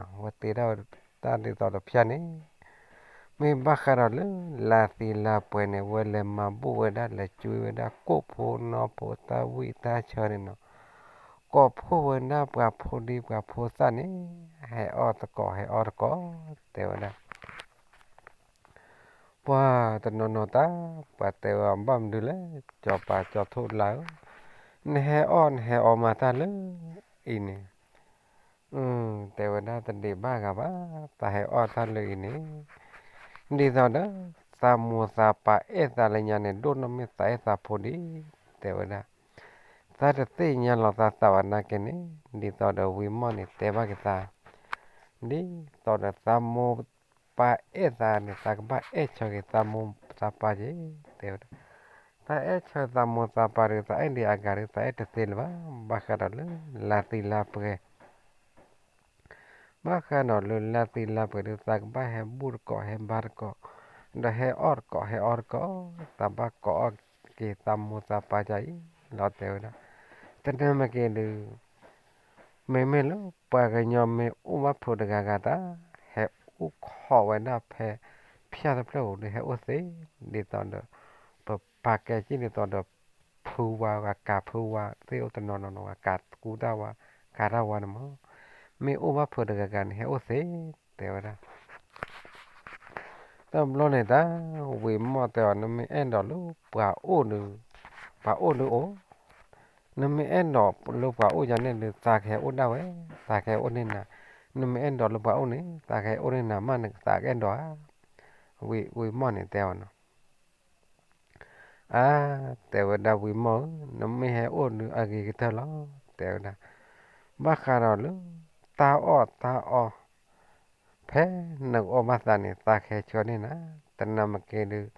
အဝဲတ့ထီၣ်ဝဲဒၣ်ဒ်သိးဒီးဖၠါန့ၣ် မ့ၢ်ဘၣ်ဃးဒီးလၢ လါသံလါပှဲၤန့ၣ် အဝဲလဲၤမၤဘူၣ်ဝဲဒၣ် လဲၤကွံာ်ဝဲဒၣ်ကိၣ်ဖိနီၢ်ဖိတၢ်ဝံၣ်တၢ်ဆၢန့ၣ်နီၤ, ကိးဖှိၣ်ဝဲဒၣ်ပှၤဖိဒံပှၤဖိသၣ်န့ၣ် ဟဲအီၣ်တကိး ဟဲအီတကိး တဲဝဲဒၣ် ပှၤတနီၤနီၤတၢ် ပှၤတဲဝဲအီၤ ဘၣ်မနုၤလဲၣ် စီၤပၤစီၤထိၣ်လါဧၢ, နဟဲအီၣ်နဟဲအီမၤတၢ်လၢအံၤန့ၣ်, တဲဝဲဒၣ်တဒံးဘၣ်ဂၤဘၣ် သးဟဲအီၣ်တၢ်လၢအံၤန့ၣ်, ဒ်သိးဒီး သးမိၢ်သးပၢ်အဲၣ်သးလၢညါန့ၣ် ဒိၣ်နီၢ်မ့ၢ်သးအဲၣ်သးဖိဒံး, တဲဝဲဒၣ် သးတသ့ၣ်ညါလီၤသးသးဘၣ်နာ်က့န့ၣ်, ဒ်သိးဒီးဝံမီၢ်န့ၣ်တဲဘၣ်က့ၤသး, ဒ်သိးဒီးသးမိၢ်ပၢ်အဲၣ်သးန့ၣ် သးကဘၣ်အဲၣ်ဆၢက့ၤသးမိၢ်သးပၢ်က့ၤ, တဲဝဲဒၣ်, သးအဲၣ်ဆၢသးမိၢ်သးပၢ်ဒီး သးအဲၣ်ဒံးအဂၤဒီး သးအဲၣ်တသ့လၢၤဘၣ်, ဘၣ်ဃးဒီးလၢ လါသံလါပှဲၤ ဘၣ်ဃးဒီးလၢလါသံလါပှဲၤဒီး သးကဘၣ်ဟဲဘူၣ်တကိး ဟဲဘါတကိး, ဒီးဟဲအီၣ်တကိး ဟဲအီတကိး, သးဘၣ်ကိးအီၣ်က့ၤသးမိၢ်သးပၢ်ဒ်အံၤလီၤ တဲဝဲဒၣ်, တနၢ်မ့ၢ်က့ၤဒုး မ့မ့ၢ်လၢပှၤကညီမ့ၢ်အိၣ်ဘၣ်ဖုးတဂၤဂၤတၢ် ဟဲအိၣ်ခိးဝဲဒၣ်ဖဲ ဖၠၣ်တဖျၢၣ်ဧိၤဒီး ဟဲအိၣ်သ့, ဒ်သိးဒီး ပပာ်ကဲက့ၤဒ်သိးဒီး ဖုဝါ ကၤဖုဝါသ့ၣ်အိၣ်တနီၤနီၤနီၤ ကၤကူတၢ်ဝါ ကၤတၢ်ဝါန့ၣ်မး, မ့ၢ်အိၣ်ဘၣ်ဖုးတဂၤဂၤန့ၣ် ဟဲအိၣ်သ့, တဲဝဲဒၣ် တဘျီန့ၣ်တၢ် ဝံၤမီၢ်တဲအီၤ နမ့ၢ်အဲၣ်ဒိးလၢပှၤအိၣ်ဒီး ပှၤအိၣ်ဒီးအိၣ်, နမ့ၢ်အဲၣ်ဒိးလၢပှၤအိၣ်ယၤန့ၣ်ဒီး သးကဟဲအိၣ်ဒၣ်ဝဲ, သးကဟဲအိၣ်န့ၢ်နၤ, နမ့ၢ်အဲၣ်ဒိးလၢပှၤအိၣ်န့ၣ် သးကဟဲအိၣ်န့ၢ်နၤမး နသးကအဲၣ်ဒိးဧါ, ဝံၤ ဝံၤမီၢ်န့ၣ်တဲအီၤနီၤ အါ, တဲဝဲဒၣ်ဝံၤမီၢ်ဧၢ, နမ့ၢ်ဟဲအိၣ်ဒီးအဂ့ၤကတၢၢ်လီၤ, တဲဝဲဒၣ်, ဘၣ်ဃးဒီးလၢ တၢ်အီၣ်တၢ်အီ ဖဲနကအီၣ်ဘၣ်သးန့ၣ် သးကဟဲဆှၢန့ၢ်နၤ, တနၢ်မ့ၢ်က့ၤဒုး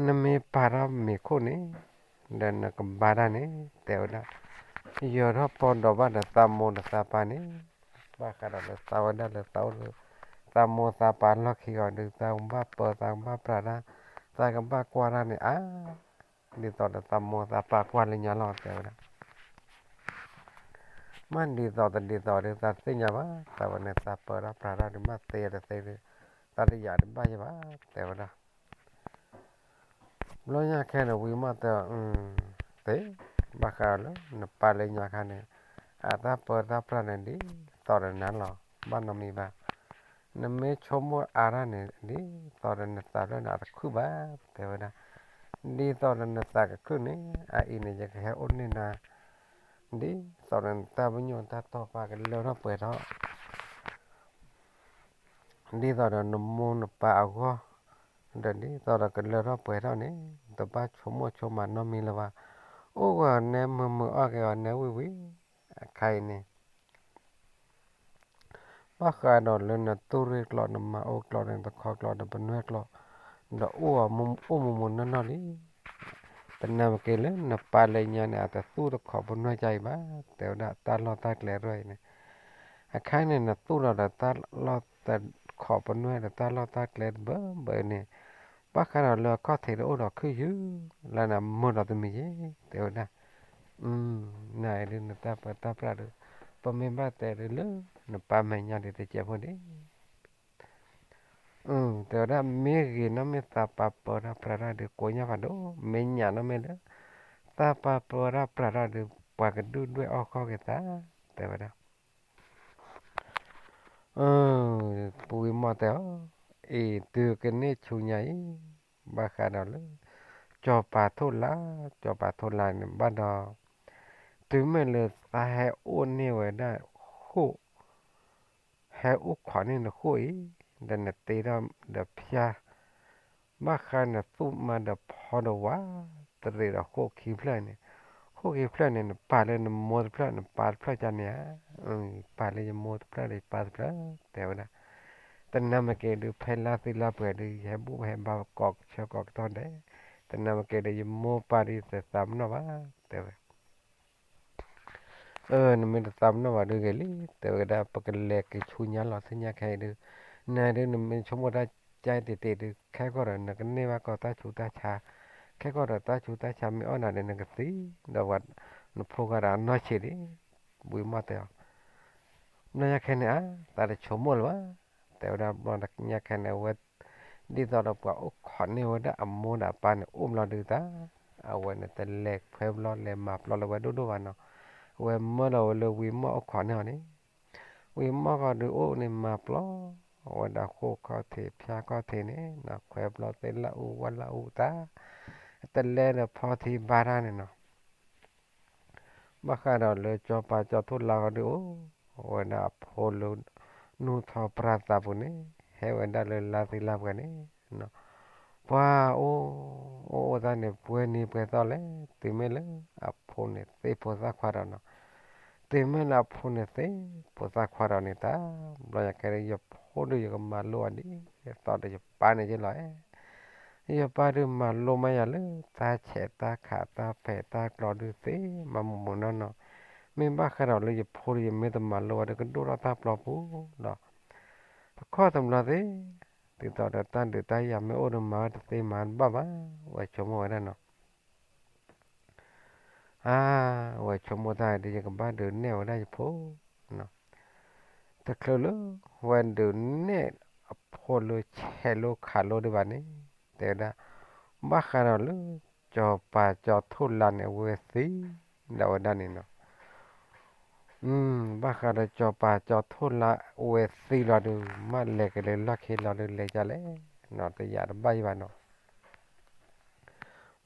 နမ့ၢ်ပာ်ထီၣ်မ့ၤခိၣ်န့ၣ် ဒီးနကဘါတၢ်န့ၣ် တဲဝဲဒၣ်, ယီၤထီၣ်ပီၢ်ဒီးဘၣ်ဒီးသးမိၢ်ဒီးသးပၢ်န့ၣ်, ဘၣ်ဃးဒီးလၢသးဝဲဒၣ်လၢသးအိၣ်လၢ သးမိၢ်သးပၢ်လီၢ်ခံဂီၤဒုး သးကဘၣ်ပၢ သးကဘၣ်ပြးတၢ် သးကဘၣ်ကွၢ်တၢ်န့ၣ်အါ ဒ်သိးဒီးသးမိၢ်သးပၢ်ကွၢ်လၢညါလီၤ တဲဝဲဒၣ်. မ့ၢ်ဒ်သိးတဒ်သိးဒီး သးသ့ၣ်ညါဘၣ်, သးဝဲန့ၣ်သးပၢတၢ်ပြးတၢ်ဒီး မ့ၢ်သ့တသ့ဒီး သးတယာ်တဘၣ်ယၤဘၣ် တဲဝဲဒၣ်. ဘျီညါခဲန့ၣ် ဝံၤမီၢ်တဲအီၤ, သ့, ဘၣ်ဃးလၢနပၢ်လၢညါခါန့ၣ် အတၢ်ပၢတၢ်ပြးန့ၣ် ဒ်သိးဒီးနၤလီၤ, ဘၣ်နီတမံၤဘၣ်. နမ့ၢ်ဆိကမိၣ်အါထီၣ်န့ၣ် ဒ်သိးဒီးနသးဖျၢၣ်န့ၣ် အတခုၣ်ဘၣ် တဲဝဲဒၣ်. ဒ်သိးဒီးနသးကခုၣ်န့ၣ် အအံၤန့ၣ် ယကဟဲအိၣ်န့ၢ်နၤ ဒ်သိးဒီးနတၢ်ပညိၣ်တၢ်တီၢ်ပာ်ကလၢထီၣ်ပှဲၤထီၣ် ဒ်သိးဒီးနမိၢ်နပၢ်အဂီၢ်, ဒီးဒ်သိးဒီးကလၢထီၣ်ပှဲၤထီၣ်န့ၣ် တဘၣ်ဆိကမိၣ်ဆိကမးနီတမံၤလၢၤဘၣ်. အိၣ်ဂီၤနဲမုာ်မုာ်အီၣ်က့ၤအီၤနဲဝံၣ်ဝံၣ်, အခါအံၤန့ၣ် ဘၣ်ဃးဒီးလၢနသူၣ်ရ့ၣ်ကျိာ် နမၤအိၣ်ကျိာ် နတခီကျိာ် နပနွဲၣ်ကျိာ်, ဒီးအိၣ်အီၤအိၣ်မူမူနီၢ်နီၢ်လံ. တနၢ်မ့ၢ်က့ၤလၢနပၢ်လၢညါန့ၣ် အတသူၣ်တခီပနွဲၣ်ကအံၤဘၣ်, တဲဝဲဒၣ်တၢ်လီၢ်တၢ်ကျဲတဖၣ်အံၤန့ၣ်. အခါန့ၣ် နသူၣ်လီၤဒီးတၢ်လီၢ်တခီပနွဲၣ်ဒီးတၢ်လီၢ်တၢ်ကျဲတဘၢဘၢန့ၣ်, ဘၣ်ဃးဒီးလၢအခီၣ်ထံးတအိၣ်ဒီးခုၣ်ယုၢ် လၢနမုာ်ဒီးတမံၤယဲၢ် တဲဝဲဒၣ်. နဒုးနတၢ်ပၢတၢ်ပြးဒီး ပမ့ၢ်ဘၣ်တဲဒုးလၢနပၢ်မဲာ်ညါဒ်တစဲးဖိဒၣ် တဲဝဲဒၣ် မ့ၢ်ဂ့ၤနီၢ်မ့ၢ်သးပၢတၢ်ပြးတၢ်ဒီးကိးညါဖးဒိၣ်, မ့ၢ်ညၣ်နီၢ်မ့ၢ်လၢ သးပၢတၢ်ပြးတၢ်ဒီး ပှၤကဒုၣ်ဒွဲၣ်အီၣ်ဃီၣ်က့ၤသး တဲဝဲဒၣ်. ပဝံၤမီၢ်တဲအီၤ, အ့ၤ တုၤကန့ၢ်ဆူညါအံၤ ဘၣ်ဃးဒီးလၢ ကၠီၤပၤထိၣ်လါ, ကၠီၤပၤထိၣ်လါန့ၣ် ဘၣ်ဒီး တုၤမ့ၢ်လၢသးဟဲအိၣ်န့ၢ်ဝဲဒၣ်ဃိၣ် ဟဲအိၣ်ခိးန့ၢ်နဃိၣ်အံၤ ဒီးနတ့ထီၣ်ဒီးဖၠါ, ဘၣ်ဃးနသူၣ်မၤဒီးဖီဒီးဝါ တရံးဒီးဃိၣ်ခံဖျၢၣ်န့ၣ်, ဃိၣ်ခံဖျၢၣ်န့ၣ် နပာ်လၢနမိၢ်တဖျၢၣ် နပၢ်တဖျၢၣ်ကန့ၣ်ဧါ, ပာ်လၢယမိၢ်တဖျၢၣ်ဒီးယပၢ်တဖျၢၣ် တဲဝဲဒၣ်. တနၢ်မ့ၢ်က့ၤဒုး ဖဲလါသံလါပှဲၤဒုး ယဟဲဘူၣ်ဟဲဘါကိးဆၢကိးကတီၢ်ဒဲး, တနၢ်မ့ၢ်က့ၤဒီး ယမိၢ်ပၢ်ဒုး ယတသးပနီၣ်ဘၣ် တဲဝဲ နမ့ၢ်တသးပနီၣ်ဘၣ်ဒုးဂ့ၤလံ တဲဝဲဒၣ်. ပကလဲၤက့ၤဆူညါလီၤ ဆူညါခဲအံၤဒုး နဒုးနမ့ၢ်ဆိကမိၣ်တၢ်ကါတ့ၢ်တ့ၢ်ဒုး ခဲကီၢ်ဒီးနကန့ၢ်ဘၣ်ကီးတၢ်ဆူးတၢ်ဆါ, ခဲကီၢ်ဒီးတၢ်ဆူးတၢ်ဆါမ့ၢ်အီၣ်နၤဒီး နကသံဒီးဝဲ နဖိဂၤဒီးအနီၢ်ဆံးဒံး ဝံၤမီၢ်တဲအီၤ. ဘျီညါခဲန့ၣ်ဧါ သးတဆိကမိၣ်လၢၤဘၣ် တဲဝဲဒၣ်. ဘျီညါခဲန့ၣ် အဝဲ ဒ်သိးဒီးပှၤအိၣ်ခိးန့ၢ်ဝဲဒၣ်အမိၢ်ဒီးအပၢ်န့ၣ် အိၣ်ဘျီဒုးသး, အဝဲန့ၣ်တလဲၤခွဲဘျီလဲၤမၤပျီလၢၤဝဲဒိၣ်ဒိၣ်ဘၣ်နီၤ. အဝဲမၢလီၤဝဲလၢဝံၤမီၢ်အိၣ်ခိးန့ၢ်အီၤန့ၣ်, ဝံၤမီၢ်ဃီဒုးအိၣ်န့ၣ်မၤပျီ အဝဲဒၣ်ဃိၣ်ခီၣ်ထံးဖၠါခီၣ်ထံးန့ၣ်နီၤ, ခွဲဘျီသ့ၣ်လၢအူဝဲလၢအူသး, တလဲဒီးဖီထံဘါတၢ်န့ၣ်နီၤ. ဘၣ်ဃးဒီးလၢကၠီၤပၤကၠီၤထိၣ်လါဃီဒုးအိၣ်ဝဲဒၣ်အဖိလၢ နူၢ်ထီၣ်ပြၢသးပူၤန့ၣ် ဟဲဝဲဒၣ်လၢလါသံလါပှဲၤန့ၣ်, ပှၤအိၣ် အိၣ်အိၣ်သးန့ၣ် ပှဲၤနံၤပှဲၤသီလဲၣ်, တုၤမ့ၢ်လၢအဖိန့ၣ်သ့ဖိသၣ်ခွါဒီးနီၤ, တုၤမ့ၢ်လၢအဖိန့ၣ်သ့ဖိသၣ်ခွါဒီးန့ၣ်တၢ်, ဘျီယၤခဲဒုး ယဖိဒုးယကမၤလိအီၤဒ်သိးဒီးယပၢ်န့ၣ်ယ့လီၤ. ယပၢ်ဒုးမၤလိမးယၤလၢ တၢ်ဆဲးတၢ်ခးတၢ်ပဲာ်တၢ်ကျီဒုးသ့ မၤမုာ်မုာ်နီၢ်နီၢ်, မ့ၢ်ဘၣ်ဃးဒီးလၢယဖိဒုး ယမ့ၢ်တမၤလိဘၣ်ဒီး ကဒိၣ်ထီၣ်တၢ်ပျီပူၤဒီး တခီတဘျီသ့, ဒ်သိးဒီးတၢ်ဒုးတၢ်ယၤမ့ၢ်အိၣ်ဒီး မၤဝဲတသ့မၤတဘၣ်ဘၣ်, ဝဲဆိကမိၣ်ဝဲဒၣ်နီၤ. အါ, ဝဲဆိကမိၣ်တၢ်ဒုး ယကဘၣ်ဒုးနဲၣ်ဝဲဒၣ်ယဖိ, တချုးလၢ ဝဲဒုးနဲၣ်အဖိလၢဆဲးလိခးလိဒံးဘၣ်န့ၣ်, တဲဝဲဒၣ်, ဘၣ်ဃးဒီးလၢ ကၠီၤပၤကၠီၤထိၣ်လါန့ၣ် အဝဲသံဒီးဝဲဒၣ်န့ၣ်နီၤ. ဘၣ်ဃးဒီးကၠီၤပၤကၠီၤထိၣ်လါအဝဲသံလီၤဒုး မ့ၢ်လဲၤက့ၤလၢလီၢ်ခံလီၤဒုး လဲၤဒ်လဲၣ်နီၤ, တယာ်တဘၣ်ယံၤဘၣ်နီၤ.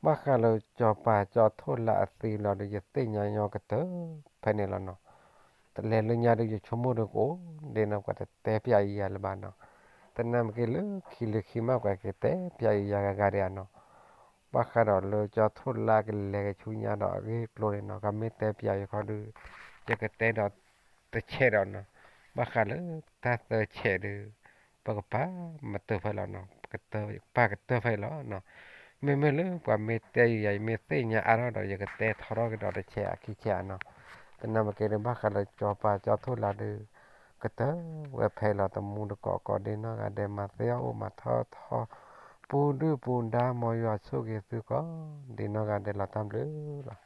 ဘၣ်ဃးလၢကၠီၤပၤကၠီၤထိၣ်လါအသံလီၤဒုး ယသ့ၣ်ညါညီကတၢၢ်ဖဲန့ၣ်လီၤနီၤ. တလဲၤလၢညါဒုး ယဆိကမိၣ်ဒုးကအိၣ်ဒ်နီၤ ပှၤတတဲပၠးယၤလၢၤဘၣ်နီၤ. တနၢ်မ့ၢ်က့ၤလၢခံလၢခံမး ပှၤကတဲပၠးယၤဂၤဂၤဒံးဧါနီၤ. ဘၣ်ဃးဒီးလၢကၠီၤထိၣ်လါကလဲၤက့ၤဆူညါဒီးအဂ့ၢ်အကျိၤန့ၣ်နီၤ ကမ့ၢ်တဲပၠးယၤခီဒုး ယကတဲဒီးတဆဲးဒီးနီၤ. ဘၣ်ဃးလၢတၢ်သၢဆဲးဒုး ပကပာ်မတၤဖဲလီၤနီၤ, ပာ်ကတၢၢ်ဖဲလီၤနီၤ. မ့မ့ၢ်လၢပှၤမ့ၢ်တဲယၤ ယမ့ၢ်သ့ၣ်ညါအါထီၣ်ဒီး ယကတဲထီထီၣ်ကဒီးတဆဲးအခံဆဲးဧါနီၤ. တနၢ်မ့ၢ်က့ၤဒုး ဘၣ်ဃးလၢကၠီၤပၤကၠီၤထိၣ်လါဒုး ကတၢၢ်ဝဲဖဲလီၤ တမူတကိးကိး ဒ်နီၢ်ဂၤဒဲးမၤသ့အီၣ်အိၣ်မၤထီၣ်ထီ ပူၤဒုၣ်ပူၤဒါ မ်ယွၤဆိၣ်ဂ့ၤသုကိး ဒ်နီၢ်ဂၤဒဲးလီၤ တၢ်ဘျုးလီၤ.